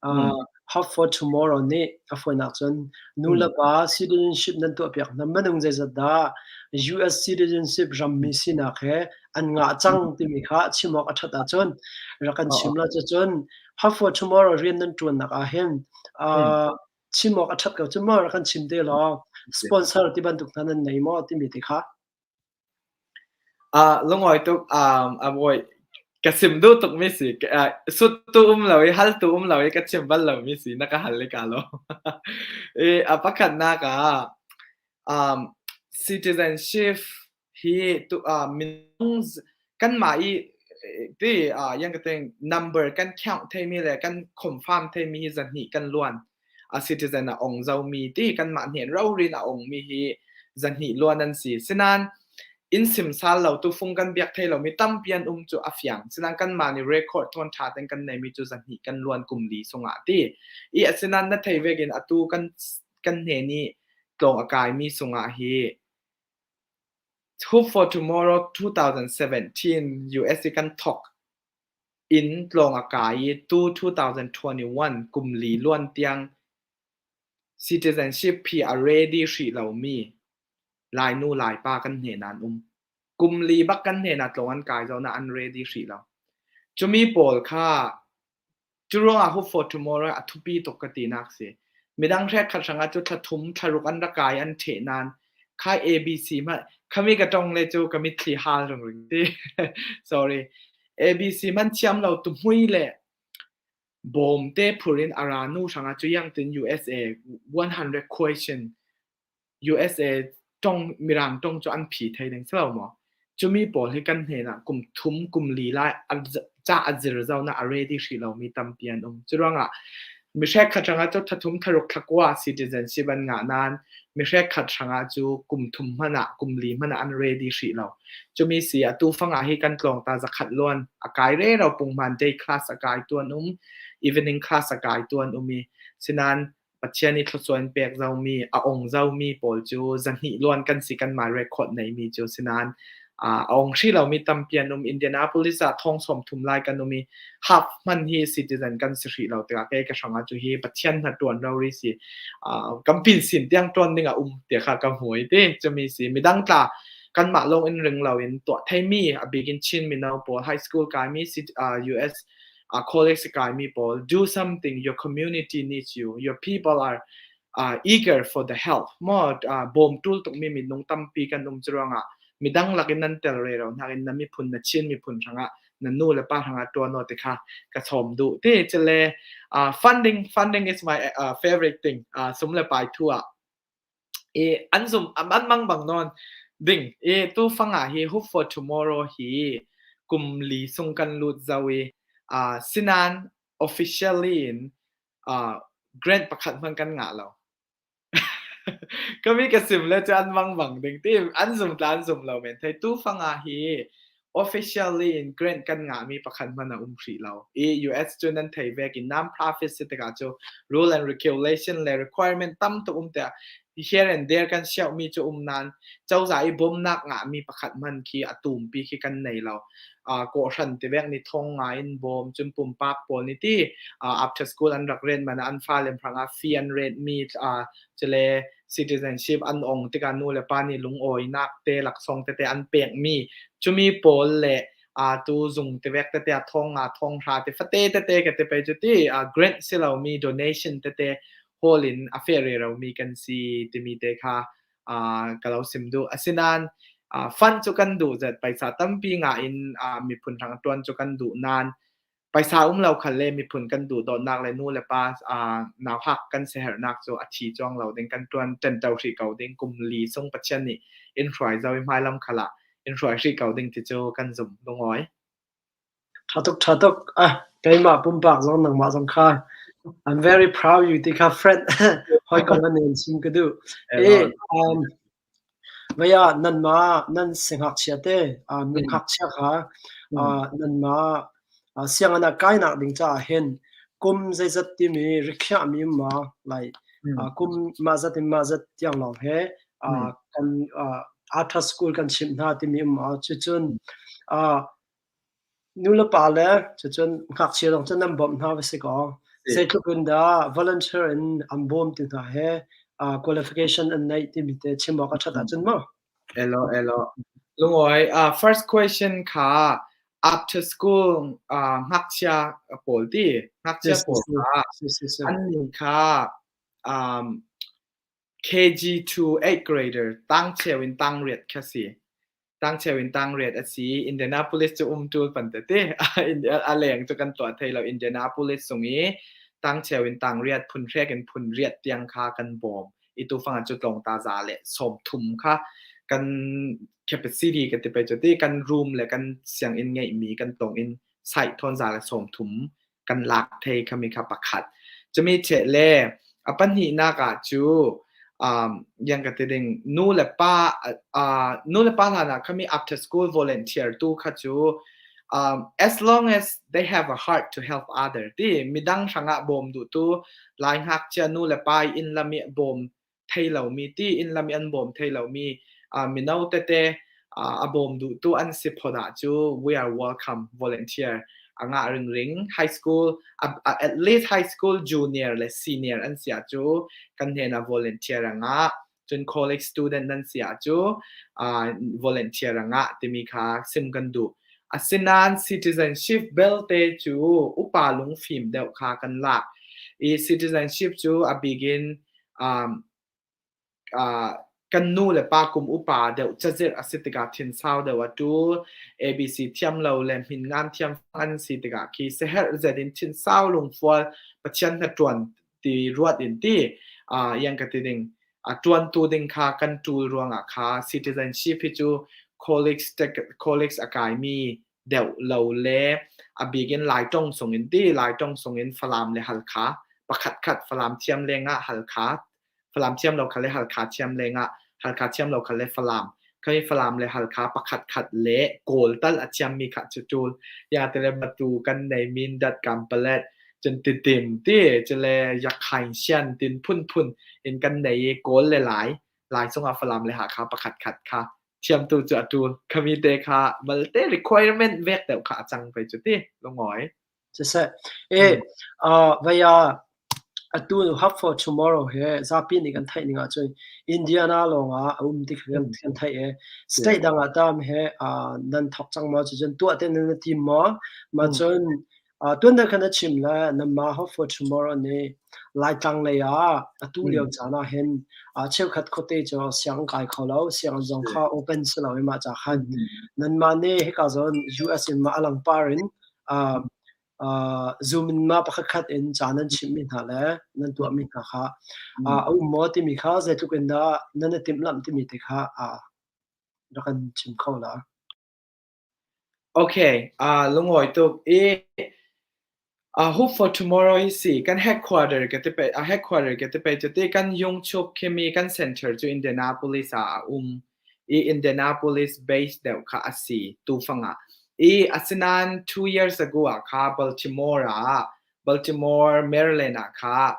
uh, Hope for Tomorrow nih a fawinak cun nu le pa citizenship nan tuahpiak hna minung zeizat dah US citizenship rammi sinak he an ngah cang timi kha chim awk a ṭhat ahcun rak kan chim la. Cucun Hope for Tomorrow rian nan ṭuannak ah hin chim awk a ṭhat ko cu maw rak kan chim te law sponsor ti bantuk hna nan nei maw timi te kha. Lungawi tuk a bawi ka sim duh tuk mi si sut tu um lo i hal tu um lo i ka chim bal lo mi si na ka hal i ka lo. I a pakhatnak ah citizenship hi tu minung kanmah i ti yang ka ting number kan count theimi le kan confirm theimi hi zahnih kan luan. A citizen a ong zomi ti kanmah hnen rorin a ongmi hi zahnih luan an si. Sinan in sim sal lo tu fung kan biak thei lomi tampi an um cu a fiang. Sinan kanmah nih record thawn ṭha ten kan neimi cu zahnih kan luan kum li sungah ti. I asinan na thei vekin atu kan kan hne nih tlawng a kaimi sungah hi Hope for Tomorrow 2017 US i kan thok in tlawng a kai i tu 2021 kum li luan tiang citizenship hi a ready hrih lomi Lainu Laipa kan hne nan um. Kum li bak kan hne na tlawng an kai zo na an ready hrih lo. Cumi pawl kha Curuangah Hope for Tomorrow a thupi tuk ka tinak si. Midang hrek khat hrangah cu thla thum thlaruk an rak kai an ṭheh nain khai ABC hmanh khami ka tong le cu ka mitthli hal ringring ti. Sorry. ABC hmanh thiam lo tu hmui le bawm te phur in a ra nu hrangah cu yang tin USA 100 question USA tong Mirang tong cu an phi thei ding si lo maw? Cumi pawl hi kan hnen ah kum thum kum li lai ca a zir zau na a ready hrih lomi tampi an um. Curuangah mi hrek khat hrangah cu thathum tharuk thlakua citizenship an ngah nain mi hrek khat hrangah cu kum thum hmanh ah kum li hmanh ah an ready hrih lo. Cumi si atu fangah hi kan tlawng ta zakhat luan a kai re ro punghman day class a kai tu an um evening class a kai tu an um i sinan Pathian i thluachuah in pek zomi, a ong zomi pawl cu zahnih luan kan si kanmah record neimi cu sinain a ong hri lomi tampi an um. Indianapolis ah thong sawm thum lai kan um i half hman hi citizen kan si hrih lo tikah kei ka hrangah cu hi Pathian hna ṭuan rori si kan pin sin tiang ṭuan ding a um ti kha ka hmu i ti cumi si midang tla kanmah lawng in ring loin tuah theimi a bik in Chin mino pawl high school kaimi US college kaimi pawl do something your community needs you your people are eager for the help mo bawm tul tuk mi minung tampi kan um chuangah midang lakin nan tel re ro nakin na miphun na Chin miphun hrangah na nu le pa hrangah tuan no te kha ka chom du te chele funding funding is my favorite thing sum le pai thu ah I an zum an mang bang nawn ding i tufang ah hi Hope for Tomorrow hi kum li sung kan lut zau i sinan officially in grant pakhat hmanh kan ngah lo. Kami ka sim le cu an mang bang ding ti an zum tla an zum lo men thei tufang ah hi Officially in grant kan ngahmi pakhat hmanh a um hrih lo. I US cu nan thei vek i non-profit si tikah cu rule and regulation le requirement tam tuk um tiah here and there kan siauhmi cu um nain cozah i bawmnak ngahmi pakhat hmanh khi a tumpi khi kan nei lo. Kawhhran tivek nih thong ngai in bawm cun pumpak pawl nih ti after school an rak rent man ah an fale hrangah fee an rent mi cule citizenship an ong tikah nu le pa nih lungawinak te laksawng tete an pekmi cumi pawl le tu zung tevek tete a thong nga thong hra te fate tete ka te pe cu ti grant si lomi donation tete hall in a fe re romi kan si timi te kha ka lo sim duh asinain fund cu kan duh zet paisa tampi nga in miphun hrang tuan cu kan duh nan Paisa um lo khal le miphun kan duhdawtnak le nu le pa nauhak kan siaherhnak cu a thi cuang lo ding kan ṭuan ṭento hrih ko ding kum li sung Pathian nih in hruai zau i hmailam khal ah in hruai hrih ko ding ti cu kan zumh lungawi. Ṭha tuk, ṭha tuk. Ah, keimah pumpak zong nangmah zong kha I'm very proud you ti kha friend hawikom an in chim ka duh. E, Vei ah nanmah nan siangngakchia te nu ngakchia kha nanmah sianginn ah kainak ding caah hin kum zeizat timi rikhiahmi um maw? Like kum mah zat in mah zat tiang lawng he kan after school kan chimh hna timi um maw? Cucun nulepa le cucun ngakchia zong cu nan bawmh hna va si kaw. Zeitluk in dah volunteer in an bawm ti hna he qualification an neih timi te chim awk a ṭhat ahcun maw? Elo elo. Lungawi first question kha after school ngakchia pawl ti ngakchia pawl kha an ning kha um, KG to 8 grader tang cheu in tang riat kha si. Tangcheu in tangriat a si. Indianapolis cu um ṭul pan tete. A leng cu kan tuah thai lo. Indianapolis sung i tangcheu in tangriat phun hrek in phun riat tiang kha kan bawm. I tufang cu tlawng ta za le sawm thum kha kan capacity ka ti pe cu ti kan room le kan sianginn ngeihmi kan tong in site thawn za le sawm thum kan lak thei khami kha pakhat. Cumi cheh le a pahnihnak ah cu um, yang ka ti ding nu le pa uh, nu le pa hlan ah khami after school volunteer tu kha cu um, as long as they have a heart to help other ti midang hrangah bawm duh tu lai ngakchia nu le pa in lami bawm thei lomi ti inn lam i an bawm thei lomi mino tete a bawm duhtu an si phot ah cu we are welcome volunteer a ngah ringring high school at least high school junior le senior an si ah cu kan hnen ah volunteer a ngah cun college student nan si ah cu volunteer a ngah timi kha sim kan duh asinain citizenship belte cu upa lungfim deuh kha kan lak i citizenship cu a bik in um, uh, kan nu le pa kum upa deuh cazirh a si tikah thinsau deuh a ṭul ABC thiam lo le hmin ngan thiam an si tikah khi seherh zet in thinsau lungfual Pathian hna ṭuan ti ruat in ti uh, yang ka ti ding a ṭuantu ding kha kan ṭul ruangah kha citizenship hi cu college college a kaimi deuh lo le a bik in Lai ṭong sung in ti Lai ṭong sung in Falam le Halkha pakhat khat Falam thiam lengah Halkha Falam thiam lo kha le Halkha thiam lengah Halkha thiam lo kha le Falam khi Falam le Halkha pakhat khat le Kawl tal a thiammi kha cu ṭul ya te le Matu kan nei Mindat Kampalet cun Titim ti cule Yakhain Sian tin phunphun in kan nei i Kawl le Lai Lai cungah Falam le Hakha pakhat khat kha thiamtu cu a ṭul. Khami te kha malte requirement vek deuh kha a cang pei cu ti lungawi. Siseh, e, vaya atu Hope for Tomorrow he zapi nih kan theih ning ahcun Indiana lawng ah a um ti kan kan theih e. State dang ah tam he nan thok cang maw cucun tuah te nan tim maw? Ma cun Tuan khan na chim le nanmah Hope for Tomorrow nih Laitlang lei ah atu lio caan ah hin cheukhat khuate cu sianginn kai kho lo, sianginn zong kha open si lo i mah ca khan nanmah nih hika zawn US in mah a langpar in Zoom in mah pakhatkhat in ca nan chimhmi hna le nan tuahmi hna kha a um maw timi kha zeitluk in dah nan i timhlamh timi te kha rak kan chim kho la. Okay, lungawi tuk i Hope for Tomorrow hi si kan headquarter ka ti pe a headquarter ka ti pe cu ti kan Yungchuk khimi kan center cu Indianapolis ah a um i Indianapolis base deuh kha a si tufang ah i asinain 2 years ago ah kha Baltimore ah Baltimore, Maryland ah kha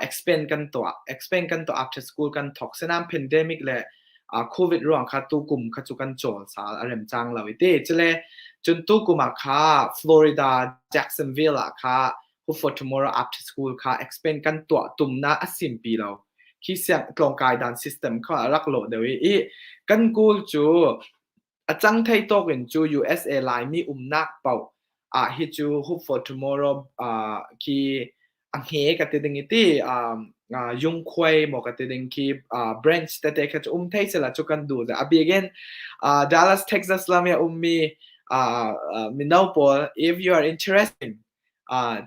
expand kan tuah. Expand kan tuah after school kan thok. Senain pandemic le COVID ruang kha tu kum kha cu kan cawl sal a rem cang lo i ti. Cule cun tu kum ah kha Florida, Jacksonville ah kha Hope for Tomorrow after school kha expand kan tuah tumna a simpi lo. Khi siang tlawngkai dan system kha a rak lo deuh i, i kan goal cu A cang thei tawk in cu USA Laimi umnak paoh ah hi cu Hope for Tomorrow khi a hme ka ti ding i ti yungkhuai maw ka ti ding khi branch tete kha cu um thei sela cu kan duh. A bik in Dallas, Texas lam i a ummi mino pawl if you are interested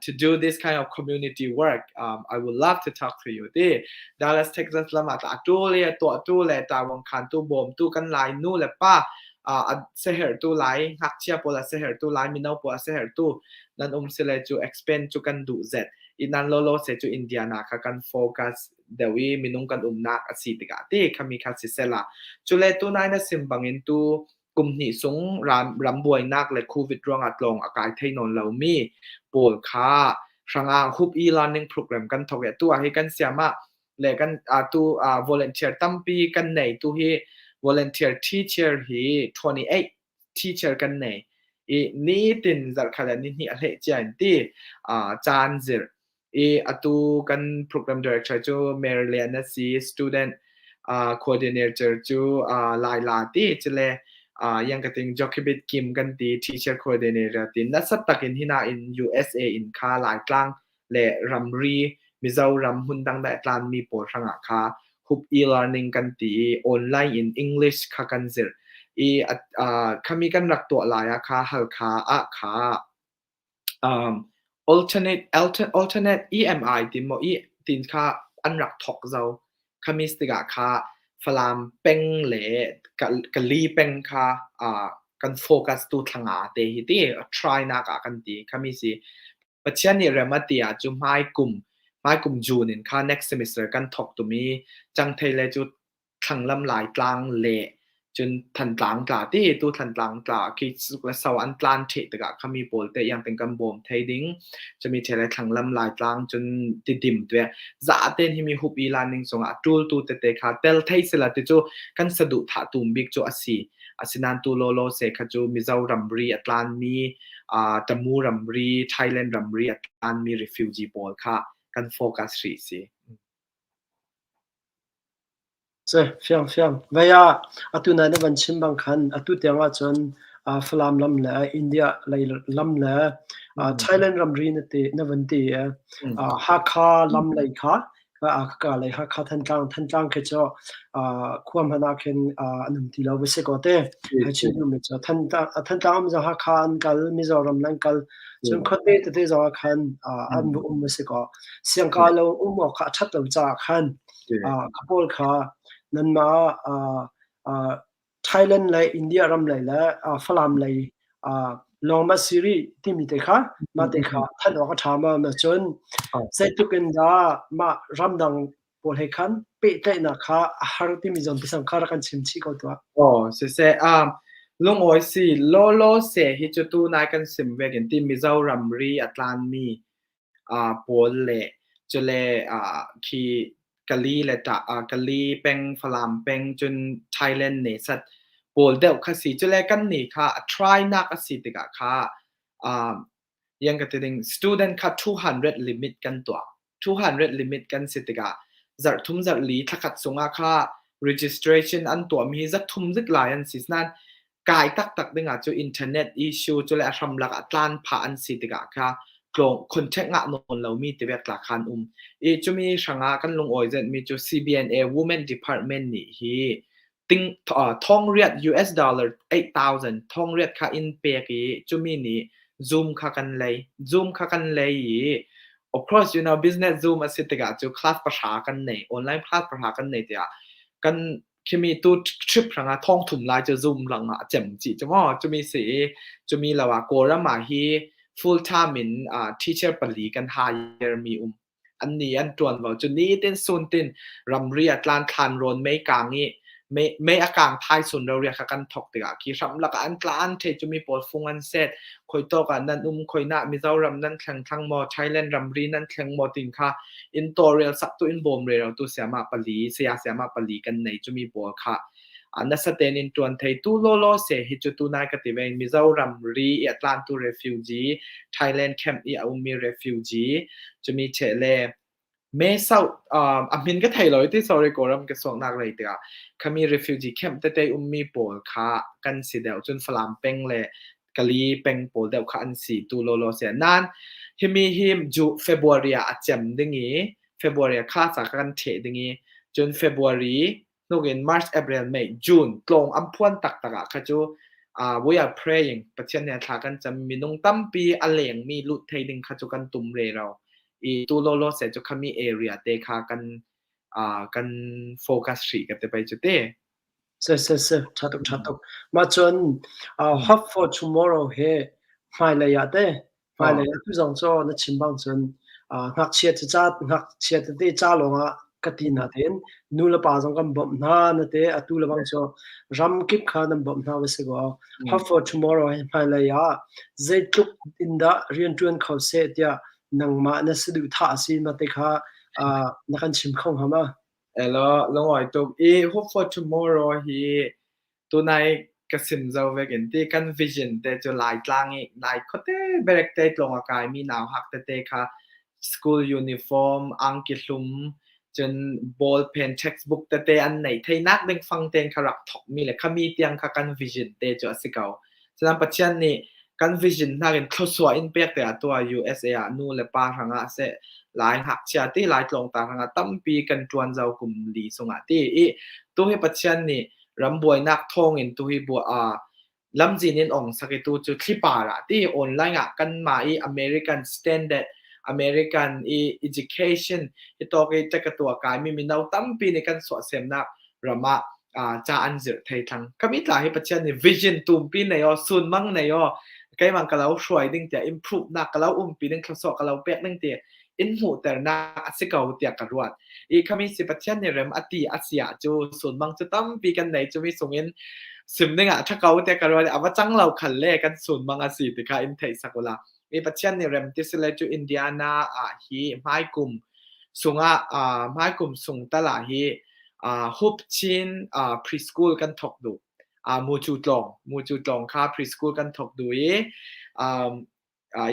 to do this kind of community work, I would love to talk to you. Ti Dallas, Texas lam ah a tu le tuah tu le tawang khan tu bawm tu kan lai nu le pa a seher tu lai ngakchia pawl a seher tu lai mino pawl a seher tu nan um sile cu expand cu kan duh zet i nan lolo se cu Indiana kha kan focus deuh i minung kan umnak a si tikah ti khami kha si sela cule tu nai na sim bangin tu Kum hnih sung ram buainak le COVID ruangah tlawng a kai thei nawn lomi pawl kha hrangah Hope e-learning program kan thawk i atu ah hi kan siam ah le kan atu volunteer tampi kan nei tu hi volunteer teacher hi 28 teacher kan nei i nitin zarhkhat ah nihnih a hleh cia in ti caan zirh. I atu kan program director cu Mary Lian a si, student coordinator cu Laila ti cule yang ka ting Jochebed Kim kan ti teacher coordinator ti nasa takin hina in USA in kha Laitlang le ramri Mizoram hmun dang dah tlan mi pawl hrangah kha hup e-learning kan ti i online in English kha kan zir i khami kan rak tuah lai ah kha Halkha ah kha alternate alternate EMI ti maw i tin kha an rak thok zo. Khamis tikah kha Falam peng le Kali peng kha kan focus tu thlanga te hi ti try nak ah kan ti. Khami si Pathian nih rem a ti ah cu hmai kum hmai kum June in kha next semester kan thok tumi Cangthei le cu Thlanglam Laitlang le cun Thantlang tla ti tu Thantlang tla khi suk le so an tlan ṭheh tikah khami pawl te iang ten kan bawm thei ding cumi ṭhe le Thlanglam Laitlang cun Tidim te za ten himi hup i lan ning zongah ṭul tu tete kha tel thei sila ti cu kan saduhthah tum bik cu asi asinan tu lawlaw se kha cu Mizo ramri a tlan mi Tamu ramri Thailand ramri a tlan mi refugee pawl kha kan focus hrih si. Si, fiang fiang. Vei ah atu nai na van chim bang khan atu tiang ahcun Falam lam le India lei lam le Thailand ramri na ti na van ti i Hakha lam lei kha ka lei Hakha Thantlang Thantlang khi cu khua hmanh ah khin an um ti lo va si ko te. Hei chim duhmi cu Thantlang Thantlang um zong Hakha an kal Mizoram an kal cun khuate tete zong ah khan an va um va si ko. Siangka lo um awk kha a ṭhat lo caah khan Kha pawl kha nanmah Thailand le India ram lei le Falam lei lawng ma si rih timi te kha mah te kha thanh awk a ṭha ma ma cun zeitluk in dah mah ramdang pawl he khan pehtlaihnak kha a har timi zawn pisang kha rak kan chim chih ko tuah. Oh, siseh lungawi si lawlaw se hi cu tu nai kan sim vek in ti Mizoram ri a tlan mi pawl le cule khi Kali le Kali peng, Falam peng cun Thailand ne sat pawl deuh kha si. Cule kan nih kha a try nak a si tikah kha yang ka ti ding student kha 200 limit kan tuah. 200 limit kan si tikah zarh thum zarh li thlakhat sungah kha registration an tuahmi hi zat thum zik lai an si. Nain kai taktak dingah cu internet issue cu le a hramlak ah tlan phah an si tikah kha tlawng contact ngah nawn lomi tibek tla khan um i cumi hrangah kan lungawi zetmi cu CBNA Women Department nih hi ting thongriat US dollar 8000 thongriat kha in pek i cumi nih Zoom kha kan lei Zoom kha kan lei i of course you know business Zoom a si tikah cu class pahra kan nei online class pahra kan nei tiah kan Khimi tu trip hrangah thong thum lai cu Zoom langah a cem chih cu maw cumi si i cumi lo ah Kawlram ah hi full time in teacher pali kan hire mi um an ni an tuan vo cu nitin sun tin ramri a tlan thlan rawn mei kang i mei a kang thai sun ro ria kha kan thok tikah khi hram lak an tlan the cumi pawl fung an set khoi tok ah nan um khoi na Mizoram nan thleng thlang maw Thailand ramri nan thleng maw tin kha in tawlrel sak tu in bawm rero tu sayama pali saya sayama pali kan nei chumi pawl kha nasa ten in tuan thei tu lolo se hi chu tu nai ka ti vein Mizoram ri i atlan tu refugee Thailand camp i a ummi refugee chumi che le me south a min ka thei lo ti sorry koram ka sok nak rei tikah khami refugee camp tete ummi pawl kha kan si deuh cun Falam peng le Kali peng pawl deuh kha an si tu lawlaw si. Nain himi hi ju February ah a cem ding i February ah kha ca kan ṭheh ding i cun February hnukin March, April, May, June tlawng an phuan taktak ah kha cu we are praying Pathian nih thla kan cam minung tampi a lengmi lut thei ding kha cu kan tum re ro i tu lawlaw se cu khami area te kha kan kan focus hrih ka te pai cu te. Si si si, ṭha tuk ṭha tuk. Mah cun Hope for Tomorrow hi hmailei ah teh hmailei ah tu zong cu na chim bang cun ngakchia cu ca ngakchia tete ca lawngah ka ti na tein nu le pa zong kan bawmh hna na te atu le bang cu ram kip kha nan bawmh hna va si kaw Hope for Tomorrow hi hmailei ah zeitluk in dah rianṭuan kho seh tiah nangmah na saduhthah a si ma te kha na kan chim kho hnga ma? Elaw, lungawi tuk. I Hope for Tomorrow hi tunai ka sim zo vek in ti kan vision te cu Laitlang i Lai khuate berek te tlawng a kaimi nau hak tete kha School uniform, angki hlum, cun ballpen, textbook tete an neih theinak ding fang tein kha rak thokmi le khami tiang kha kan vision te cu a si ko. Cunan Pathian nih kan vision nakin thluasuah in pek te ah tuah USA ah nu le pa hrangah seh lai ngakchia ti lai tlawngta hrangah tampi kan ṭuan zau kum li sungah ti i tu hi Pathian nih ram buainak thawngin tu hi bu lamzin in ong sak i tu cu thlipar ah ti online ah kanmah i American standard American i education hi tawk i ka tuah kaimi mino tampi nih kan suahsemnak ram ah ca an zirh thei thlang. Kami tla hi Pathian nih vision tumpi nei aw sunmang nei aw keimang ka lo hruai ding tiah improve nak ka lo umpi ding thlosawh ka lo pek ding ti in hmuhternak a si ko tiah ka ruat. I khami si Pathian nih rem a ti a si ah cu sunmang cu tampi kan nei cumi sungin sim ding ah ṭha ko tiah ka ruat. A va cang lo khal le kan sunmang a si ti kha in theih sak ula. I Pathian nih rem ti sile cu Indiana ah hi hmaikum sungah hmaikum sung tal ah hi Hup Chin preschool kan thok duh. Mucu tlawng, mucu tlawng kha preschool kan thok duh i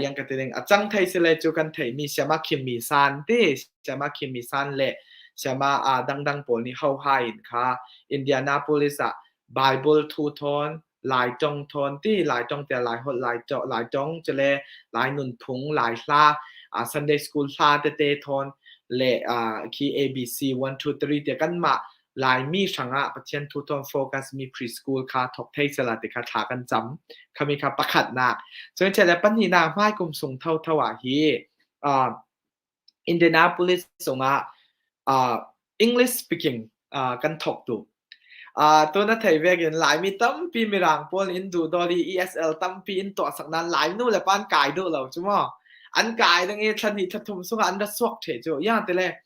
yang ka ti ding a cang thei sile cu kan theih mi siama khim mi san ti siama khim mi san le siama dangdang pawl nih ho ha in kha Indianapolis ah Bible thu thawn Lai tong thawn ti Lai tong te Lai holh Lai to Lai tong chule Lai nunphung Lai hla Sunday school hla tete thawn le khi ABC 1 2 3 te kan mah Laimi hrangah Pathian thu thawn focus mi preschool kha thok thei sela ti kha thla kan cam. Khami kha pakhatnak. Cun le pahnihnak hmai kum sung tho tho ah hi Indianapolis zongah English speaking kan thok tu. Tu na thei vek in Laimi tampi Mirang pawl in duh dawt i ESL tampi in tuah sak nan Lai nu le pa an kai duh lo cu maw. An kai ding i thla hnih thla thum sungah an ra suak the cu. Yang tile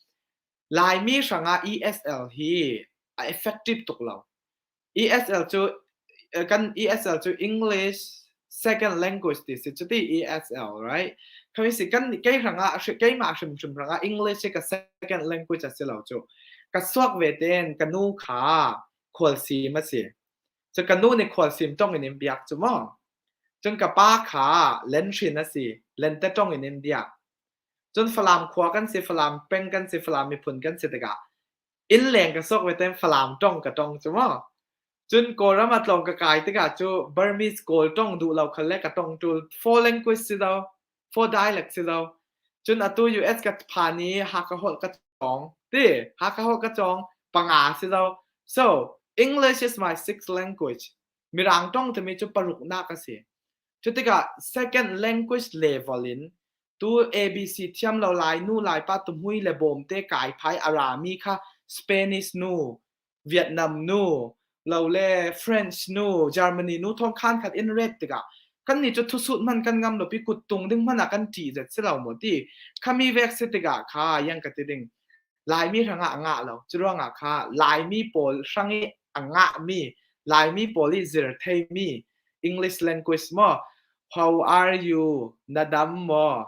Laimi hrangah ESL hi a effective tuk lo. ESL cu kan ESL cu English second language ti si cuti ESL right? Kami si kan kei hrangah keimah hrimhrim hrangah English hi ka second language a si lo cu. Ka suak ve ten ka nu kha khualsim a si. Cu ka nu nih khualsim tong in in biak cu maw. Cun ka pa kha lenhrin a si. Lente tong in in biak. Cun Falam khua kan si, Falam peng kan si, Falam miphun kan si tikah innleng ka sok ve ten Falam tong ka tong cu maw. Cun Kawlram ah tlawng ka kai tikah cu Burmese Kawl tong duh lo khal le ka tong tul four language si do, four dialect si do. Cun atu US ka phan i Hakha holh ka cawng ti Hakha holh ka cawng panga si do. So English is my sixth language. Mirang tong timi cu paruknak a si. Cutikah second language level in tu ABC thiam lo lai nu lai pa tuhmui le bawmte kai phai a rami kha Spanish nu, Vietnam nu, lo le French nu, Germany nu thong khan khat in ret tikah kan nih cu thusut man kan ngam lo pi kuttung ding hmanh ah kan ṭih zet si lo maw ti khami vek si tikah kha yang ka ti ding Laimi hrangah a ngah lo cu ruangah kha Laimi pawl hrang i a ngahmi Laimi pawl i zir theimi English language maw how are you na dam maw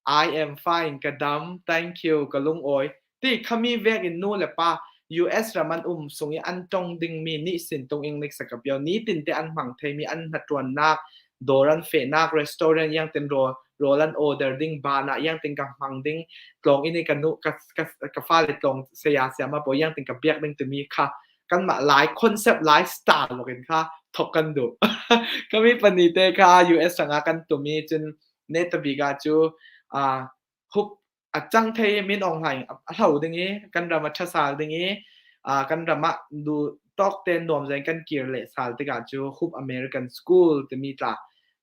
I am fine ka dam thank you ka lungawi ti khami vek in nu le pa US ram an um sung i an tong dingmi nih sin tung English ka pio ni tin te an hmang theimi an hnaṭuannak dawr an fehnak restaurant yang ten rawl rawl an order ding ban ah yang tin ka hmang ding tlawng in ka nu ka ka ka fale tlawng saya siama po yang tin ka biak ding timi kha kanmah Lai concept Lai style in kha thok kan duh. Kami pani te kha US rangah kan tum i cun ne tabiga cu hup a cang thei min ong hlaing a hlo ding i kan ram a ṭhasal ding i kan ram ah du tawk te nuam zain kan kir le sal tikah cu hup American school timi tla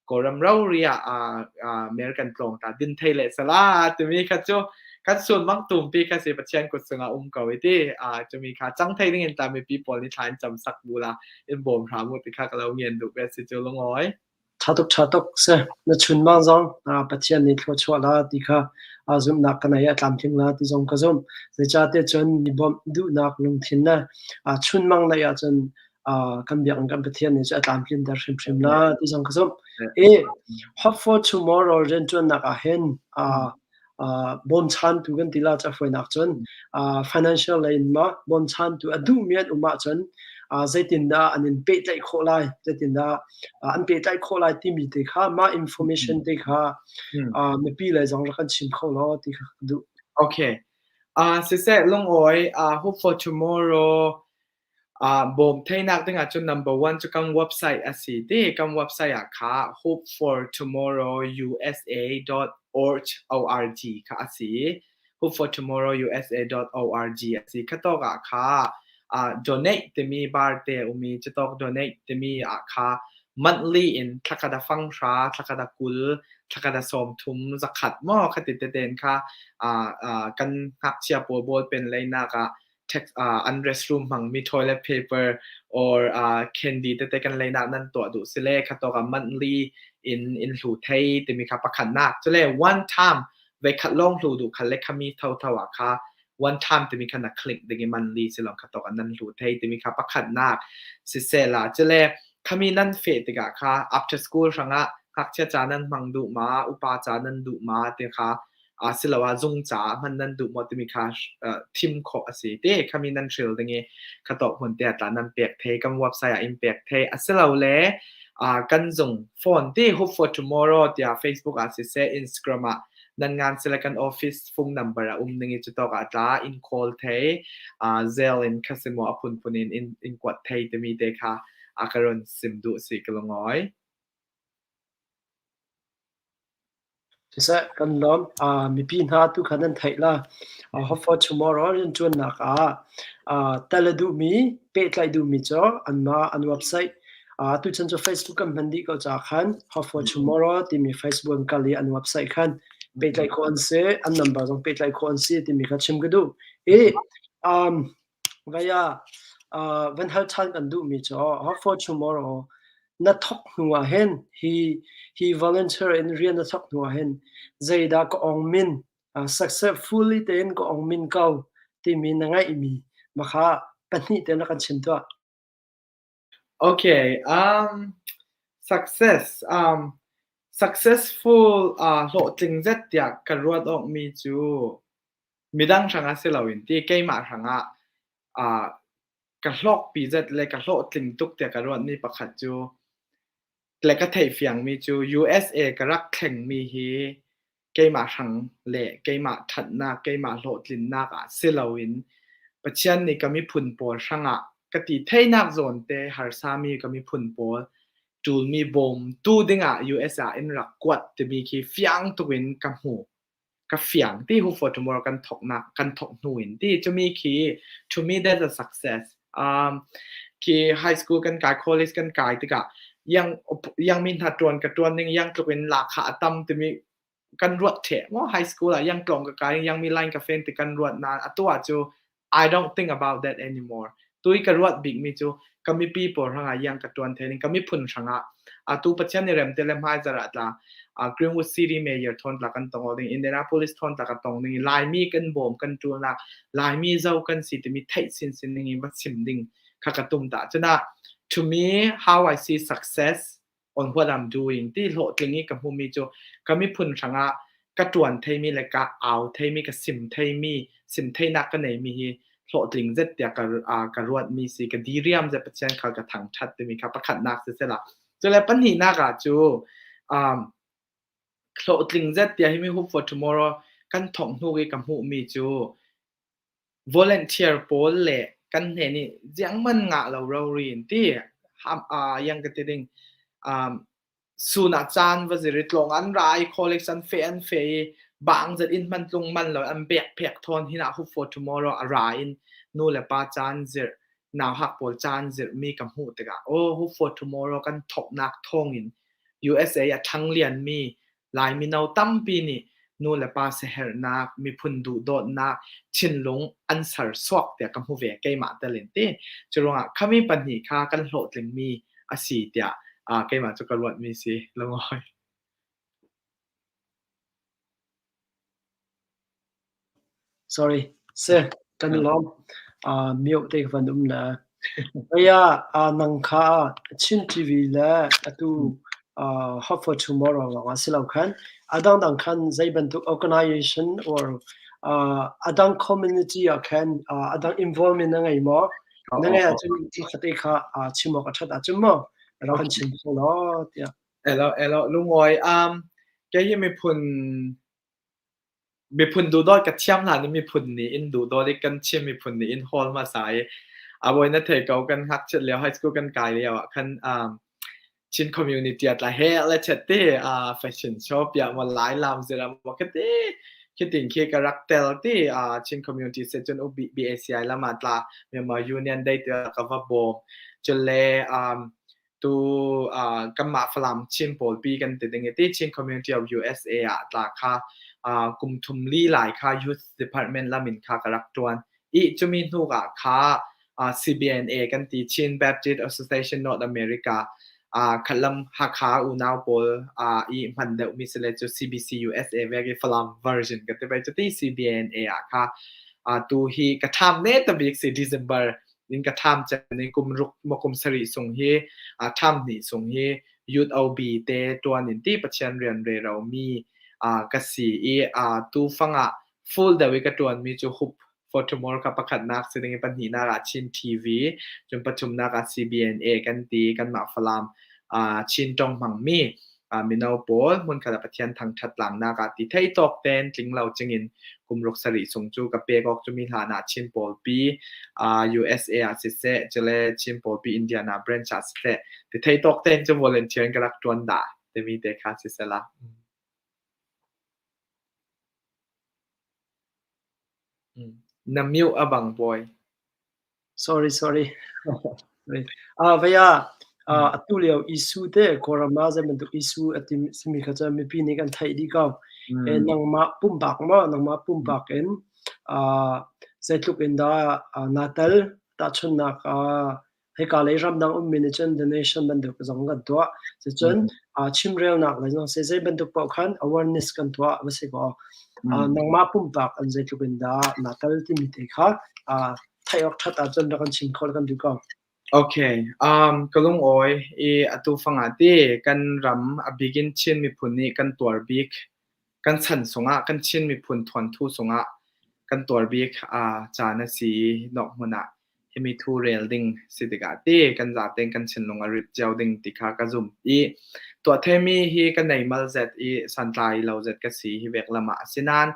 Kawlram rori ah American tlawng ta din thei le sala timi kha cu kan sun mang tumpi kha si Pathian kut sungah um ko i ti cumi kha cang thei ding in ta mipi pawl nih thla in cam sak bu la in bawm hram u ti kha ka lo ngian duh ve si cu lungawi. Ṭha tuk ṭha tuk si. Na chunmang zong Pathian nih thluachuah la ti kha zumhnak ka nei a tlamtling la ti zong ka zumh. Zeicahtiah cun mi bawmh duhnak lungthin le chunmang neih ahcun kan biakinn kan Pathian nih cu a tlamtlinter hrimhrim la ti zong ka zumh. I Hope for Tomorrow rianṭuannak ah hin bawmchantu kan ti la cafuainak cun financial lei in maw bawmchantu a duhmi an um ahcun Zeitindah an in pehtlaih khawh lai, zeitindah an pehtlaih khawh lai timi te kha mah information te kha mipi lei zong rak kan chim kho law ti kha ka duh. Okay. Siseh lungawi Hope for Tomorrow Bawm theihnak ding ahcun number one cu kan website a si ti. Kan website ah kha hopefortomorrowusa.org org kha a si. hopefortomorrowusa.org a si. Kha tawk ah kha donate timi bar te a um i cutawk donate timi ah kha monthly in thlakhat a fang hra, thlakhat a 20, thlakhat a 30, 100 maw khati teten kha kan ngakchia pawl ballpen leinak ah text an restroom hmangmi toilet paper or candy tete kan leinak nan tuah duh sile kha tawk ah monthly in in hlu thei timi kha pakhatnak cule one time ve khat lawng hlu duh khal le khami tho tho ah kha one time timi kha na click ding i monthly silong kha tawk ah nan hlu thei timi kha pakhatnak siseh la cule khami nan fe tikah kha after school hrangah ngakchia ca nan hmang duh ma upa ca nan duh ma ti kha asiloah zung caah hman nan duh maw timi kha thim khawh a si te khami nan hril ding i kha tawk hmun te ah nan pek thei kan website ah in pek thei asilole kan zung phone te hope for tomorrow tiah Facebook ah siseh Instagram ah nan ngan sile kan office phone number a um ning i cu tawk ah tla in call thei Zelle in khasimo a phunphun in in kuat thei timi te kha a ka ron sim duh si ka lungoi. Siseh, kan lawm. Mipi hna tu kha nan theih la. Hope for Tomorrow rianṭuannak ah tel a duhmi, pehtlaih duhmi cu anmah an website tuchan cu Facebook kan hman dih ko caah khan Hope for Tomorrow timi Facebook an kal i an website khan pehtlaih khawh an si, an number zong pehtlaih khawh an si timi kha chim ka duh. I vaya van hal ṭhan kan duhmi cu Hope for Tomorrow na thawk hnu ah hin hi hi volunteer in rian na thawk hnu ah hin zeidah ka ong min successfully tein ka ong min ko timi na ngaihmi makha pahnih te na kan chim tuah. Okay, success successful hlawhtling zet tiah ka ruat awk mi cu midang hrangah si loin ti keimah hrangah ka hlawkpi zet le ka hlawhtling tuk tiah ka ruatmi pakhat cu le ka theihfiangmi cu USA ka rak thlengmi hi keimah hrang le keimah ṭhatnak, keimah hlawhtlinnak ah si loin Pathian nih ka miphun pawl hrangah ka ti theinak zawn te harsami ka miphun pawl ṭulmi bawmtu dingah US ah in rak kuat timi khi fiang tukin ka hmu. Ka fiang ti Hope for Tomorrow kan thoknak kan thok hnu in ti cumi khi to me that's a success. Khi high school kan kai college kan kai tikah yang yang mi hna tuan ka tuan ning yang tluk in lakha a tam timi kan ruat the mo high school ah yang tlong ka kai yang mi line ka fen ti kan ruat na atu ah cu I don't think about that anymore. Tui ka ruat bikmi cu ka mipi pawl hrangah iang ka ṭuan thei ning ka miphun hrangah atu Pathian nih rem te le hmai zarh ah tla Greenwood City Mayor thawn tla kan tong ding Indianapolis thawn tla ka tong ding Laimi kan bawm kan ṭulnak Laimi zo kan si timi theih sinsin ding in va chim ding kha ka tum ta cuna to me how I see success on what I'm doing ti hlawhtling i ka hmumi cu ka miphun hrangah ka ṭuan theimi le ka au theimi ka sim theimi sim theinak ka neimi hi hlawhtling zet tiah ka ka ruatmi si ka diriam zet Pathian khal ka thangṭhat timi kha pakhatnak si sela cule pahnihnak ah cu hlawhtling zet tiah himi hope for tomorrow kan thawk hnu i ka hmuhmi cu Volunteer pawl le kan hne nih ziangman ngah lo rori in ti yang ka ti ding sun ah caan va zir i tlawng an ra i college an fe an fe i bang zat in hman tlung man lo an bek phek thawn hin ah hope for tomorrow a ra in nu le pa caan zirh nau hak pawl caan zirh mi ka hmuh tikah oh hope for tomorrow kan thoknak thawng in USA a ṭhang lian mi Lai mino tampi nih nu le pa siaherhnak, miphun duhdawtnak, thinlung an sersuak tiah ka hmu ve keimah tel in ti. Curuangah khami pahnih kha kan hlawhtlingmi a si tiah keimah cu ka ruatmi si. Lungawi. Sorry, si kan i lawm. Mute te ka van um le. Aya nang kha Chin TV le atu Hope for Tomorrow lawng ah si lo khan adang dang khan zei bantuk organization or adang community ah khan adang involvement na ngei maw? Na ngeih ahcun thil kha chim awk a ṭhat ahcun maw rak kan chim kho law tiah. Elo elo lungawi kei hi miphun miphun duhdawt ka thiam hlan i miphun nih in duhdawt i kan Chin miphun nih in hawl hmasa i a bawi na thei ko kan ngakchiat lio high school kan kai lio ah khan Chin community ah tla he le chet te fashion show piah maw lai lam zira maw ka ti khitin khi ka rak tel ti Chin community se cun BACI lam ah tla Myanmar Union Day te ka va bawm cule tu kanmah Falam Chin pawl pi kan ti ding i ti Chin Community of USA ah tla kha kum thum li lai kha Youth Department lam in kha ka rak tuan i cumi hnu ah kha CBNA kan ti Chin Baptist Association North America khatlam Hakha unau pawl i hman deuh mi sile cu CBC USA vek i Falam version ka ti bai cu ti CBNA ah kha tu hi ka tham ne ta bik si December in ka ṭham cem in kum ruk maw kum sarih sung hi ṭham hnih sung hi youth OB te ṭuan in ti Pathian rian re romi ka si i tu fang ah full deuh i ka ṭuanmi cu Hope for Tomorrow kha pakhatnak si ding i pahnihnak ah Chin TV cun pathumnak ah CBNA kan ti kanmah Falam Chin ṭong hmangmi mino pawl hmunkhat ah Pathian thangṭhat tlangnak ah ti thei tawk tein tling lo cingin kum ruk sarih chung cu ka pek awk cumi hlan ah Chin pawlpi USA ah siseh cule Chin pawlpi Indiana branch ah siseh ti thei tawk tein cu volunteer in ka rak ṭuan dah timi te kha siseh la. Na mute a bang bawi. Sorry, sorry. sorry. Vaya, atu lio issue te Kawlram ah zei bantuk issue a timi kha cu mipi nih kan theih dih ko. Nangmah pumpak maw, nangmah pumpak in zeitluk in dah naa tel tahchunhnak hika lei ramdang ummi nih cun donation bantuk zong kan tuah. Cucun chimrelnak lei zong si zei bantuk paoh khan awareness kan tuah va si kaw nangmah pumpak an zeitluk in dah naa tel timi te kha theih awk ṭhat ahcun rak kan chim kho kan duh ko. Okay, ka lungawi i atu fangah ti kan ram a bik in Chin miphun nih kan tuar bik kan chan sungah kan Chin miphun thuanthu sungah kan tuar bik caan a si i nok hmun ah himi thu rel ding si tikah ti kan zaten kan thinlung a rit cio ding ti kha ka zumh i tuah themi hi ka nei mal zet i santlai lo zet ka si hi vek lam ah asinain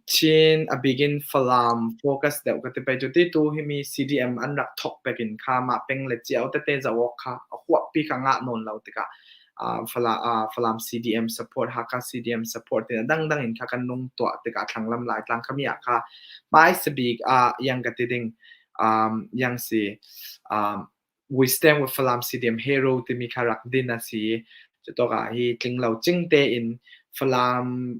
Chin a bik in Falam focus deuh ka ti pei cu ti tu himi CDM an rak thok pek in kha mah peng le cio tete zawok kha a huap pi kha ngah nawn lo tikah Falam CDM support Hakha CDM support ti dangdang in kha kan nung tuah tikah thlanglam Laitlang khami ah kha hmaisabik ah yang ka ti ding yang si We Stand with Falam CDM Hero timi kha rak din a si. Cutok ah hi tling lo cing tein Falam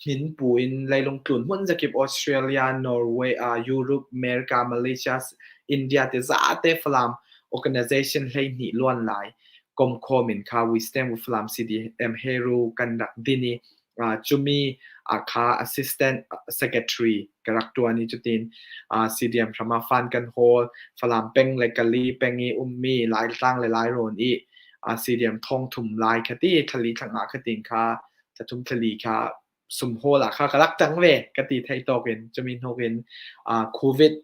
hmin pu in leilung tlun hmun zakip Australia, Norway, Europe, America, Malaysia, India te zate Falam organization hlei hnih luan lai komkhawm in kha We Stand with Falam CDM Hero kan rak din i cumi kha assistant secretary ka rak ṭuan i cutin CDM hram ah fan kan hawl. Falam peng le Kali peng i ummi Laitlang le Lairawn i CDM thong thum lai kha ti thlali thlanga kha tin kha thlathum thlali kha sumhawl ah kha ka rak cang ve ka ti thei tawk in cumi hnuk in COVID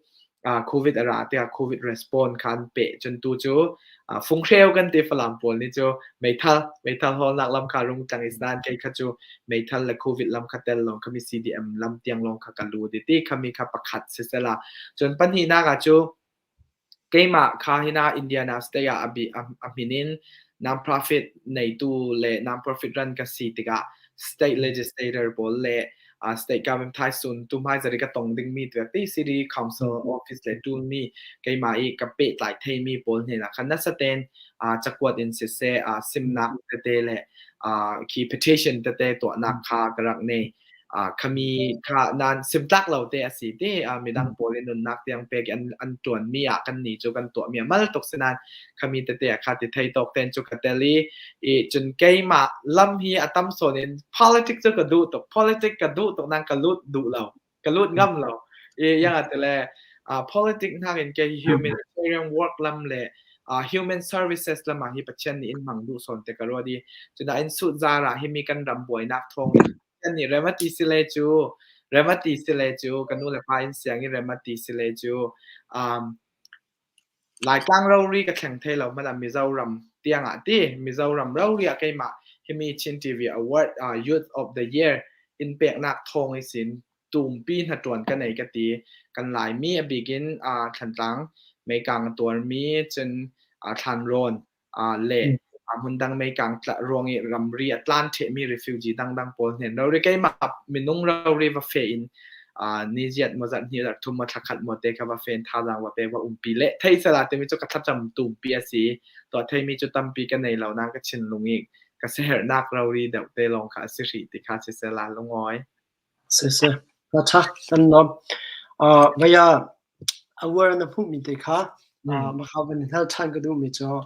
COVID a ra tiah COVID response kha an peh cun tu cu funghreu kan ti Falam pawl nih cu meithal meithal hawlnak lam kha rung cang i nain kei kha cu meithal le COVID lam kha tel lawng khami CDM lam tiang lawng kha ka lut i ti khami kha pakhat sisela cun pahnihnak ah cu Keimah kha hina Indiana State ah a min in non-profit neitu le non-profit ran ka si tikah state legislator pawl le state government thaisun tumhai zari ka tong dingmi tuak city council office le tulmi keimah i ka pehtlai theimi pawl hnen ah khan nasa ten cakuat in siseh simnak tete le khi petition tete tuahnak kha ka rak nei. Khami kha nan simtlak lo te a si te midang pawl in nunnak tiang pek an an tuan mi ah kan ni cu kan tuah mi a mal tuk sinan khami tete kha ti thei tawk ten cu ka tel i i cun keimah lam hi a tam sawn in politics cu ka duh tuk politics ka duh tuk nang ka lut duh lo ka lut ngam lo i yang atele politics hnak in ke humanitarian work lam le human services lam ah hi Pathian nih in hmang duh sawn te ka ruat i cuna in suit zara hi mi kan ram buainak thawng kan nih remati sile cu. Rem a ti si le cu ka nu le pa in siang i rem a ti si le cu um, Laitlang rori ka thleng thai lo hmanh ah Mizoram tiang ah ti Mizoram rori ah keimah himi Chin TV Award uh, Youth of the Year in peknak thawng i sin tumpi hna ṭuan ka nei ka ti. Kan Laimi a bik in uh, Thlantlang meikang a tuarmi cun uh, Thlanrawn uh, le hmun dang meikang ruang i ramri a tlan ṭhehmi refugee dangdang pawl hnen rori keimah minung rori va fe in uh, ni ziat maw zat hnih zat thum maw thla khat maw te kha va fen thazaang va pe va umpi le thei sala timi cu ka thlacam tumpi a si. Tuah theimi cu tampi ka nei lo nain ka thinlung i ka siaherhnak rori deuh te lawng kha a si hrih ti kha siseh la lungawi. Siseh, ka ṭha, kan lawm. Uh, vaya award na hmuhmi te kha uh, makha van in hal ṭhan ka duhmi cu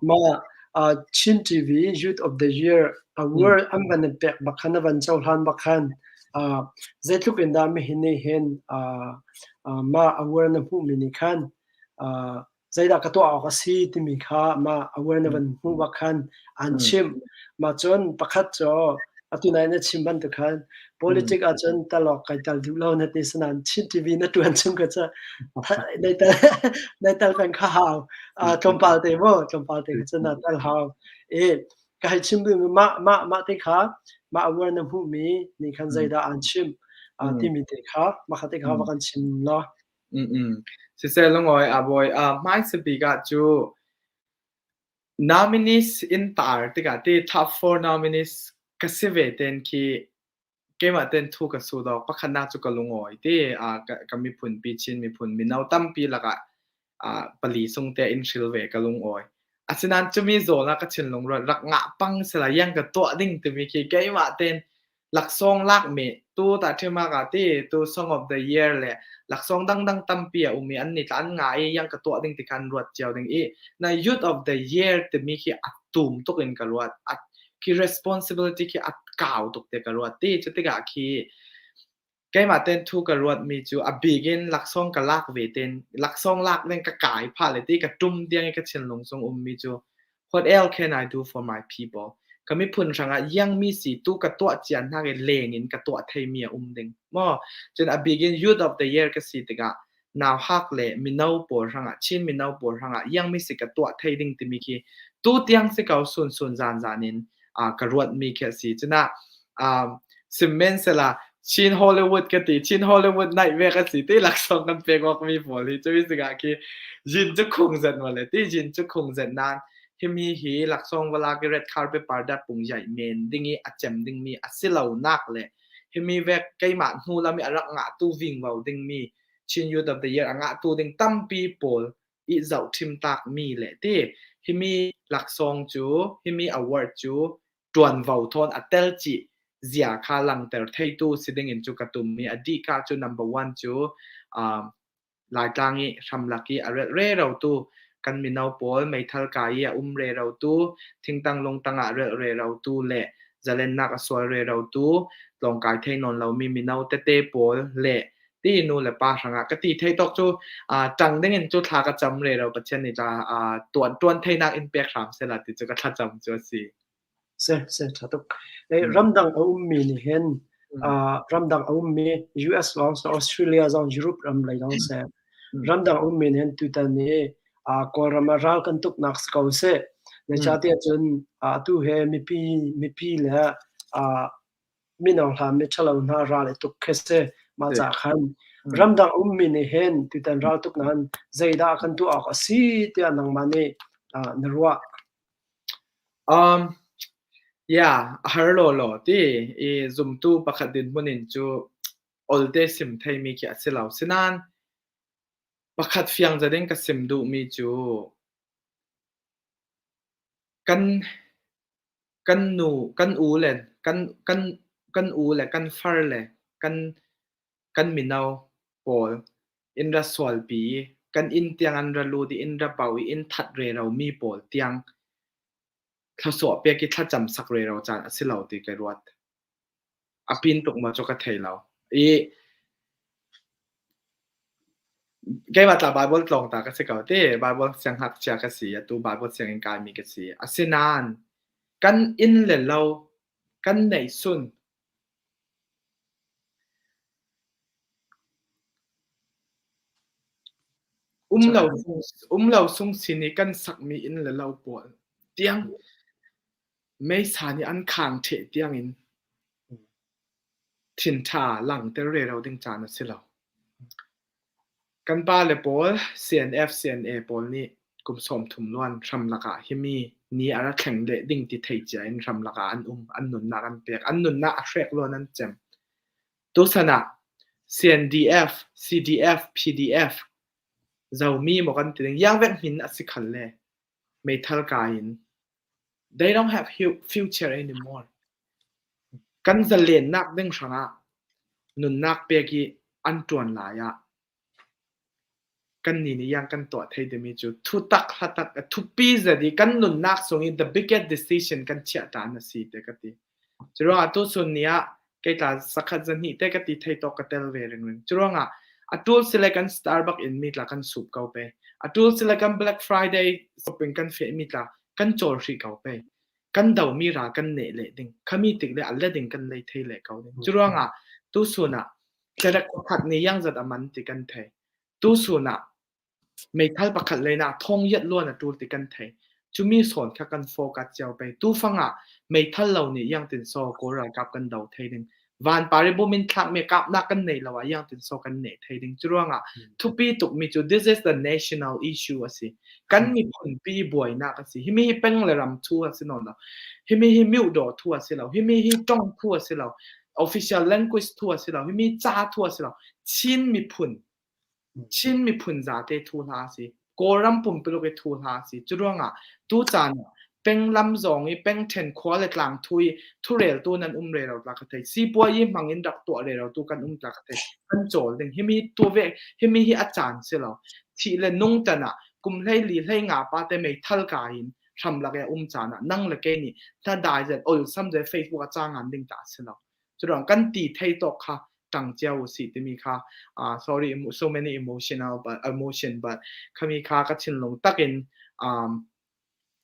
mah uh, Chin TV Youth of the Year award an van in pek bak khan na van cohlan bak khan uh, zeitluk in dah mihin nih hin uh, uh, mah award na hmuhmi nih khan uh, zeidah ka tuah awk a si timi kha mah aware na van hmuh bak khan an chimh. Mah cun pakhat cu atu nai na chim bantuk khan politic ahcun tal awk kai tal duh lo na ti sanan Chin TV na tuan chung ka ca nai tal nai tal peng kha hau tlawmpal te mo tlawmpal te kha na tal hau e ka hei chim duhmi mah mah mah te kha mah aware na hmuhmi nih khan zeidah an chim timi te kha mah kha te kha va kan chim law. Siseh lungawi a bawi. Hmaisa bik ah cu nominees in tar tikah ti top four nominees ka si ve ten khi keimah ten thu ka su dawk. Pakhatnak cu ka lungawi ti. Ka miphun pi Chin miphun mino tampi lakah pali sung te in hril ve ka lungawi. Asinain cumi zawn ah ka thinlung ruat rak ngah pang sila yang ka tuah ding timi khi keimah ten Laksawng lakmi tu tahṭhimak ah ti tu Song of the Year le laksawng dangdang tampi a um i an nih tla an ngah i iang ka tuah ding ti kha an ruat cio ding i na Youth of the Year timi khi a tum tuk in ka ruat. A khi responsibility khi a kau tuk ti ka ruat ti. Cu tikah khi keimah ten thu ka ruatmi cu a bik in laksawng ka lak ve ten laksawng lak ding ka kai phah le ti ka ṭum tiang i ka thinlung chung ummi cu What else can I do for my people? Ka miphun hrangah iangmi si tu ka tuah cia hnak i leng in ka tuah theimi a um ding. Maw? Cun a bik in Youth of the Year ka si tikah nauhak le mino pawl hrangah Chin mino pawl hrangah iangmi si ka tuah thei ding timi khi tu tiang si ko sun sun zan zan in ka ruatmi khi a si. Cunah sihmanhsehlaw Chin Hollywood ka ti Chin Hollywood naih ve ka si ti laksawng kan pek awkmi pawl hi cumi tikah khi jin cu khung zet mawle ti jin cu khung zet nain himi hi laksawng vala ki red carpet parda pung jai men ding i a cem dingmi a si lo nak le himi vek keimah hnu lam i a rak ngah tu vingvo dingmi Chin Youth of the Year a ngah tu ding tampi pawl i zoh ṭhim takmi le ti himi laksawng cu himi award cu ṭuanvo thawn a tel chih zia kha langhter theitu si dingin cu ka tum i a dihka cu number one cu um, Laitlang i hramlak i a relh rerotu kan mino pawl meithal kai i a um rerotu thingtang lungtang ah relh rerotu le zalennak a sual rerotu tlawngkai thei nawn lomi mino tete pawl le ti nu le pa hrangah ka ti thei tawk cu ṭang dingin cu thla ka cam re ro Pathian nih tuan tuan theinak in pek hram sela ti cu ka thlacam cu a si. Se se ṭha tuk. Ramdang a ummi nih hin ramdang a ummi US lawng seh Australia zong Europe ram lei zong seh ramdang a ummi nih hin tutan ni Kawlram ah ral kan tuknak si ko seh. Zeicahtiah cun atu he mipi mipi le mino hla miṭhalo hna ral i tuk khi si. Mah caah khan ramdang ummi nih hin tutan raltuk nan zeidah kan tuah awk a si tiah nangmah nih na ruah? Um, yeah, a har law law ti i zumtu pakhat dinhmun in cu olte sim theimi khi a si lo. Sinain pakhat fiang zading ka sim duhmi cu kan Kan nu, kan u le kan kan kan u le kan far le kan kan mino pawl inn ra sualpi i kan inn tiang an ra lut i inn ra bau i inn that reromi pawl tiang thluasuah pek i thlacam sak rero caan a si lo ti ka ruat. A pin tuk maw cu ka thei lo. I keimah tla Baibal tlawng ta ka si ko ti. Baibal sianghngakchia ka si. Atu Baibal sianginn kaimi ka si. Asinain kan inn le lo kan neihsun. Um lo sung sin i kan sakmi inn le lo pawl tiang meisa nih an khang ṭheh tiangin thinṭha langhter rero ding caan a si lo. Kan pale pawl CNF CNA pawl nih kum 30 luan hramlak ah himi ni a ra thleng leh ding ti thei cia in hramlak ah an um, an nunnak an pek, an nunnak a hrek luan an cem. Tuchan ah CNDF, CDF, PDF Zomi maw kan ti ding iangvek hmin a si khal le meithal kai in they don't have future anymore. Kan zalennak ding hrangah nunnak pek i an ṭuan lai ah kannih nih iang kan tuah thei timi cu thutak hlatak thupi zet i kan nunnak sung i the biggest decision kan chiah ṭan a si te ka ti. Curuangah tuchun ni ah kei tla zakhat zahnih te ka ti thei tawk ka tel ve ringring. Curuangah a ṭul sile kan Starbucks in mi tla kan sup ko pe. A ṭul sile kan Black Friday shopping kan feh mi tla kan cawl hrih ko pe. Kan do mi ral kan neh leh ding. Khami tik le a le ding kan lei thei le ko ding. Curuangah tuchun ah tlerek pakhat nih yang zat a man ti kan thei. Tuchun ah Meithal pakhat lei ah thong iat luan a ṭul ti kan thei. Cumi sawn kha kan focus cio pei. Tufang ah meithal lo nih iangtin saw Kawl ralkap kan do thei ding. Vanpar i bum in thlakmi kapnak kan nei lo ah iangtin saw kan neh thei ding. Curuangah thupi tukmi cu this is the national issue a si. Kan miphunpi buainak a si. Himi hi peng le ram thu a si nawn lo. Himi hi myodaw thu a si lo. Himi hi tong thu a si lo. Official language thu a si lo. Himi ca thu a si lo. Chin miphun Chin miphun zate thu hla a si. Kawlram pumpuluk i thu hla a si. Curuangah tucaan ah penglam zawng i pengṭhen khua le tlang thu i thureltu nan um rero tla ka thei. Sipuayi hmang in rak tuah rero tu kan um tla ka thei. Kan cawl ding. Himi tu ve himi hi a caan si lo. Thih le nung tan ah kum 14 hlei nga pa te meithal ka in hramlak i a um caan ah nang le kei nih hna dai zet olsam zet Facebook a cangan ding ta si lo. Curuang kan ti thei tawk kha ṭang cio usih timi kha sorry so many emotional but emotion but khami kha ka thinlung takin um,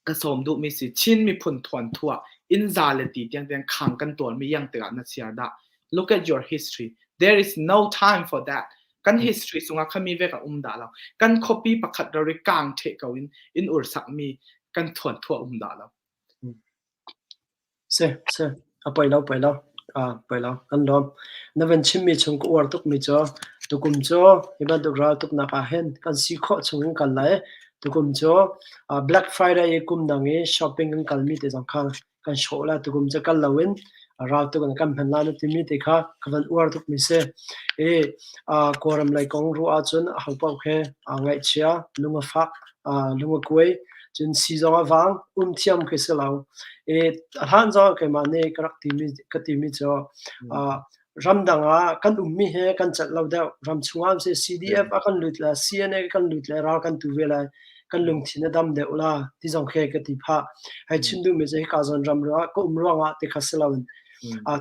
ka sawm duhmi si Chin miphun thuan thuah inn za le ti tiang tiang khang kan tuarmi yang tikah na siar dah look at your history there is no time for that kan history sungah khami ve ka um dah lo kan khuapi pakhat rori kang the ko in in ur sakmi kan thuan thuah um dah lo Si, si. A poi lo, poi lo. Ah, poi lo. Kan lawm. Na van chimmi chung ka uar tukmi cu tukum cu hi bantuk raltuknak ah hin kan si khawh chung in kal lai. Tukum cu Black Friday i kum dang i shopping kan kalmi te zong kha kan hrawh lai. Tukum cu kal loin raltuk in kan hman lai na timi te kha ka van uar tukmi si. I Kawlram lei kong ruah ahcun ahopaoh he ngaihchia, lung a fak, lung a kuai. Cun sii zong a vang, um thiam khi si lo. I a hlan zong ah keimah nih ka rak timi ka timi cu ramdang ah kan ummi he kan celh lo deuh. Ram chungah um seh CDF ah kan lut le CNA kan lut le ral kan tu ve lai. Kan lungthin a dam deuh la ti zong khi ka ti phah. Hei chim duhmi cu hika zawn ram ruangah ka um ruangah ti kha si loin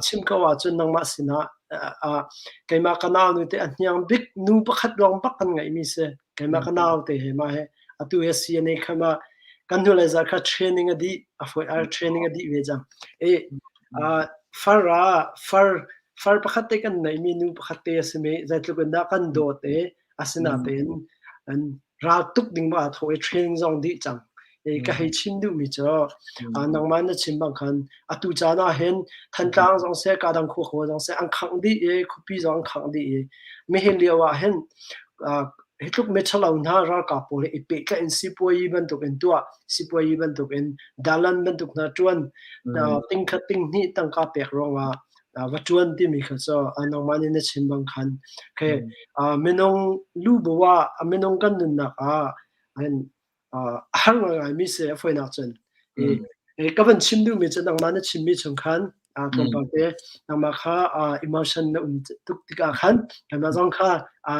chim ko ahcun nangmah sinah keimah ka nau nu te a hniang bik nu pakhat lawng bak kan ngeihmi si. Keimah ka nau te he mah he atu he CNA kha ma kan hnulei zarh kha training a dih a foi ar training a dih ve cang e far ah far far pakhat te kan neimi nu pakhat te a simi zeitluk in dah kan dawt e asinatein an ral tuk ding ma tho e training zong dih cang e ka hei chim duhmi cu nangmah na chim bang khan atu caan ah hin Thantlang zong seh kadang khua khua zong seh an khangh dih i khuapi zong an khangh dih i mihin lio ah hin Hi tluk miṭhalo hna ralkap pawl hi i pehtlaih in sipuayi bantukin tuah, sipuayi bantukin dalan bantuk hna ṭuan, tingkhat tinghnih tangka pek ruangah va ṭuan timi kha cu nangmah nih na chim bang khan khi minung lubo ah minung kan nunnak ah a har ngaingaimi si a fawinak cun. I ka van chim duhmi cu nangmah na chimmi chung khan tlawmpal te nangmah kha emotion na um tuk tikah khan nangmah zong kha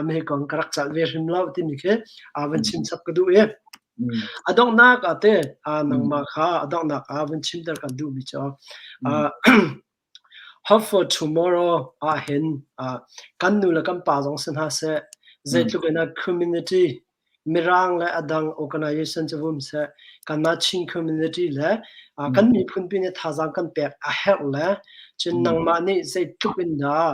mi kong ka rak calh ve hrim lo timi khi van chim chap ka duh i a donghnak ah te nangmah kha a donghnak ah van chimter kan duhmi cu Hope for tomorrow ahhin kan nu le kan pa zong si hna seh, zeitluk in a community Mirang le a dang organization cu vum seh, kanmah Chin community le kan miphun pi nih thazaang kan pek a herh le cun nangmah nih zeitluk in dah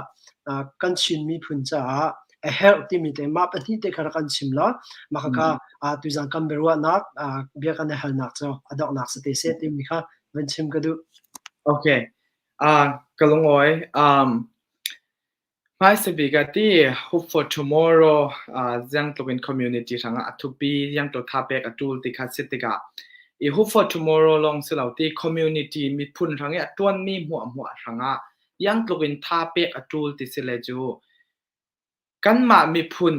kan Chin miphun caah a herh timi te mah pahnih te kha rak kan chim law mah khakha tuzan kan biaruahnak bia kan i halnak cu a donghnak si te seh timi kha van chim ka duh. Okay. Ka lungawi. Hmaisa bik ah ti Hope for Tomorrow ziangtluk in community hrangah a thupi ziangtluk tha pek a ṭul ti kha si tikah i Hope for Tomorrow lawng si lo ti community miphun hrang i a ṭuanmi hmuahhmuah hrangah iangtluk in tha pek a ṭul ti si le cu kanmah miphun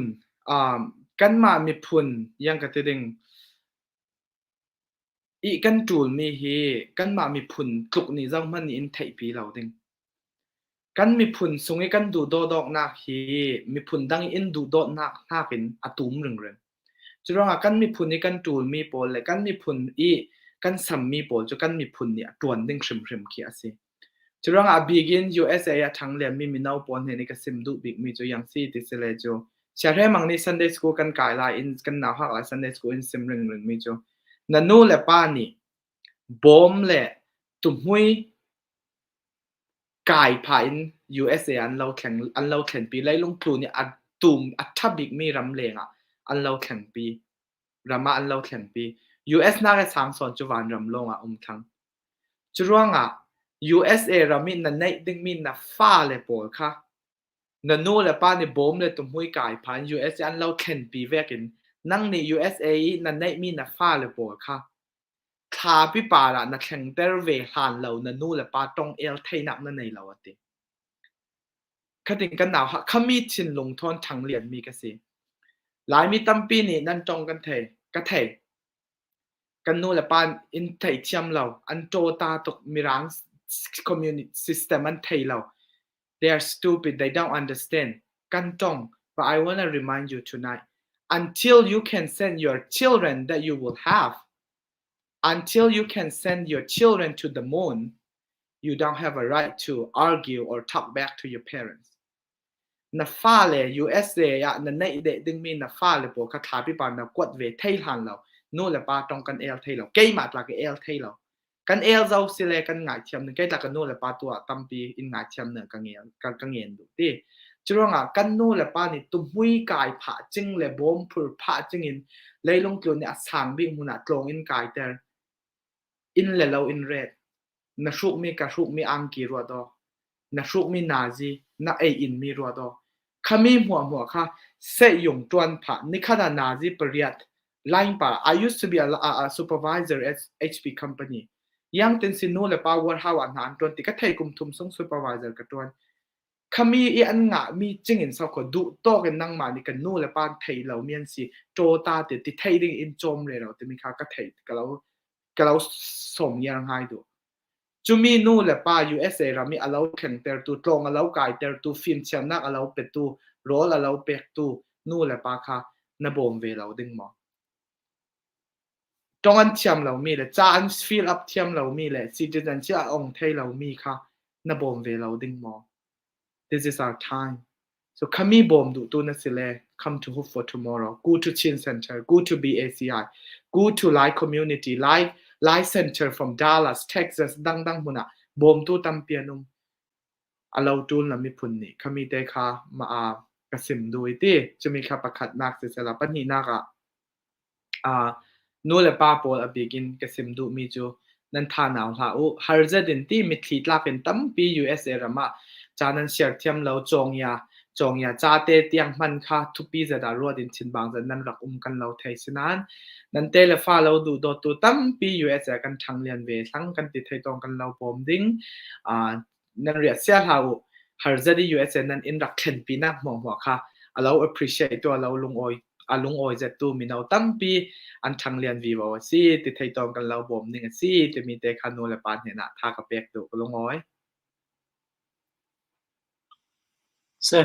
kanmah miphun iang ka ti ding i kan ṭulmi hi kanmah miphun tluk nih zohhmanh nih in theihpi lo ding. Kan miphun sung i kan duhdawdawknak hi miphun dang i in duhdawtnak nakin a tum ringring. Curuangah kan miphun i kan ṭulmi pawl le kan miphun i kan sammi pawl cu kan miphun nih a ṭuan ding hrimhrim khi a si. Curuangah a bik in USA a ṭhang liammi mino pawl hne nih ka sim duh bikmi cu yang si ti si le cu Siahremang nih Sunday school kan kai lai in kan nau hak lai Sunday school in sim ringringmi cu na nu le pa nih bawm le tuhmui kai phah in USA an lo thleng an lo thlenpi leilung tlu nih a tum a ṭha bikmi ram lengah an lo thlengpi ram ah an lo thlengpi US nak i sangsawn cu vanram lawng ah um thlang curuangah USA ram i na neih dingmi na fale pawl kha na nu le pa nih bawm le tuhmui kai phan USA an lo thlenpi vekin nang nih USA i na neihmi na fale pawl kha Thla pipa ah na thlengter ve hlan lo na nu le pa tong el theinak na nei lo a ti. Khating kan nau khami thinlung thawn ṭhang lianmi ka si. Laimi tampi nih nan tong kan thei, ka thei. Kan nu le pa in thei thiam lo, an ṭaw ta tuk mirang community system an thei lo. They are stupid, they don't understand. Kan tong, but I want to remind you tonight until you can send your children that you will have, until you can send your children to the moon, you don't have a right to argue or talk back to your parents. Na fale USA ah na neih deh dingmi na fale pawl kha thla pipa na kuat ve thei hlan lo. Nu le pa tong kan el thei lo. Keimah tla ka el thei lo. Kan el zo sile kan ngaithiam ning kei tla ka nu le pa tu ah tampi in ngaithiam ning ka ngel ka, ka ngen duh ti. Curuangah kan nu le pa nih tuhmui kai phah cing le bawm phur phah cing in leilung tlun nih a sang bik hmun ah tlawng in kai ter. Inn le lo in ret. Na hrukmi ka hrukmi angki ruat aw. Na hrukmi nazi na ei in mi ruat aw. Khami hmuahhmuah kha sehyung ṭuan phah. Nikhat ah nazi pariat line pa I used to be a supervisor at HP company. Yang tin si nu le pa warehouse ah hna an ṭuan ti ka thei kum thum sung supervisor ka ṭuan. Khami i an ngah mi cing in sau kho duh tawk in nangmah nih kan nu le pa thei lo mi an si ṭaw ta ti ti thei ding in cawm re lo timi kha ka thei ka lo ka lo som ngiar ngai duh. Cumi nu le pa USA ram i a lo thlengtertu, tlawng a lo kaitertu, fimthiamnak a lo petu, rawl a lo pektu nu le pa kha na bawm ve lo ding maw? Tong an thiam lomi le ca an fill up thiam lomi le citizenship a ong thei lomi kha na bawm ve lo ding maw? This is our time. So khami bawm duhtu na si le come to Hope for Tomorrow, go to Chin Center, go to BACI, go to Lai Community, Lai, Lai Center from Dallas, Texas, dangdang hmun ah bawmtu tampi an um. A lo tul na miphun nih khami te kha ma a ka sim du i ti. Cumi kha pakhatnak si sela pahnihnak ah Nu le pa pawl a bik in ka sim duhmi cu nan tha nau hlah u. Harzet in ti mitthli tlak in tampi USA ram ah ca nan siar thiam lo cawngia cawngia ca te tiang hman kha thupi zet ah ruat in thinbang zet nan rak um kan lo thei sinain nan te le fa lo duh dawttu tampi USA kan ṭhang lian ve thlang kan ti thei tawng kan lo bawm ding. Nan riah sia hlah u. Harzat i USA nan inn rak thlenpi nak hmuahhmuah kha a lo appreciate tu a lo lungawi a lungawi zet tu mino tampi an ṭhang lian vivo a si ti thei tawn kan lo bawm ning a si timi te kha nu le pa hnenah tha ka pek duh ka lungawi. Si,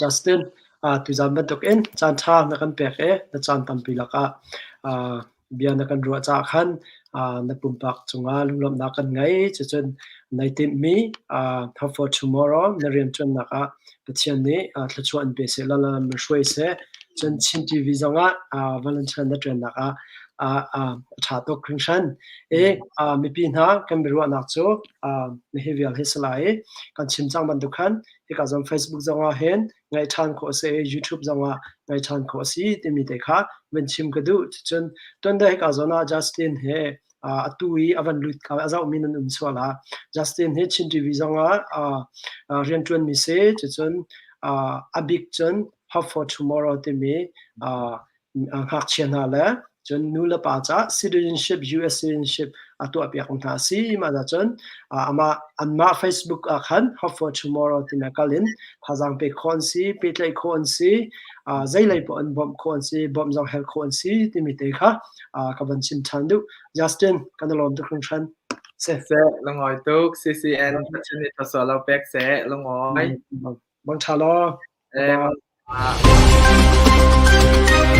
Justin, tuzaan bantukin caanṭha na kan pek i na caan tampi lakah bia na kan ruah caah khan na pumpak cungah lunglawmhnak kan ngei. Cucun nai timhmi Hope for Tomorrow na rianṭuannak ah Pathian nih thluachuah in pe seh law lam in hruai seh. Cun Chin TV zongah volunteer na ṭuannak ah a ṭha tuk hringhran. I mipi hna kan biaruahnak cu nihi vial hi si lai i kan chim cang bantuk khan hika zong Facebook zongah hin. Ngaih ṭhan khawh a si i YouTube zongah ngaih ṭhan khawh a si timi te kha van chim ka duh. Cucun tuan deuh hika zawn ah Justin he atu i a van lut ka a zohmi nan um sual ah Justin hi Chin TV zongah rianṭuanmi si. Cucun a bik cun Hope for Tomorrow timi ngakchia hna le cun nu le pa caah citizenship US citizenship a tuahpiak hna a si. Mah cun amah anmah Facebook ah khan Hope for Tomorrow timi kal in thazaang pek khawh an si, pehtlaih khawh an si, zeilei poah in bawmh khawh an si, bawmh zong hal khawh an si timi te kha ka van chim ṭhan duh. Justin, kan i lawm tuk hringhran. Seh, lungawi tuk. CCN Pathian nih thawsual lo pek seh, lungawi. Mang ṭha law. Eh, Bye.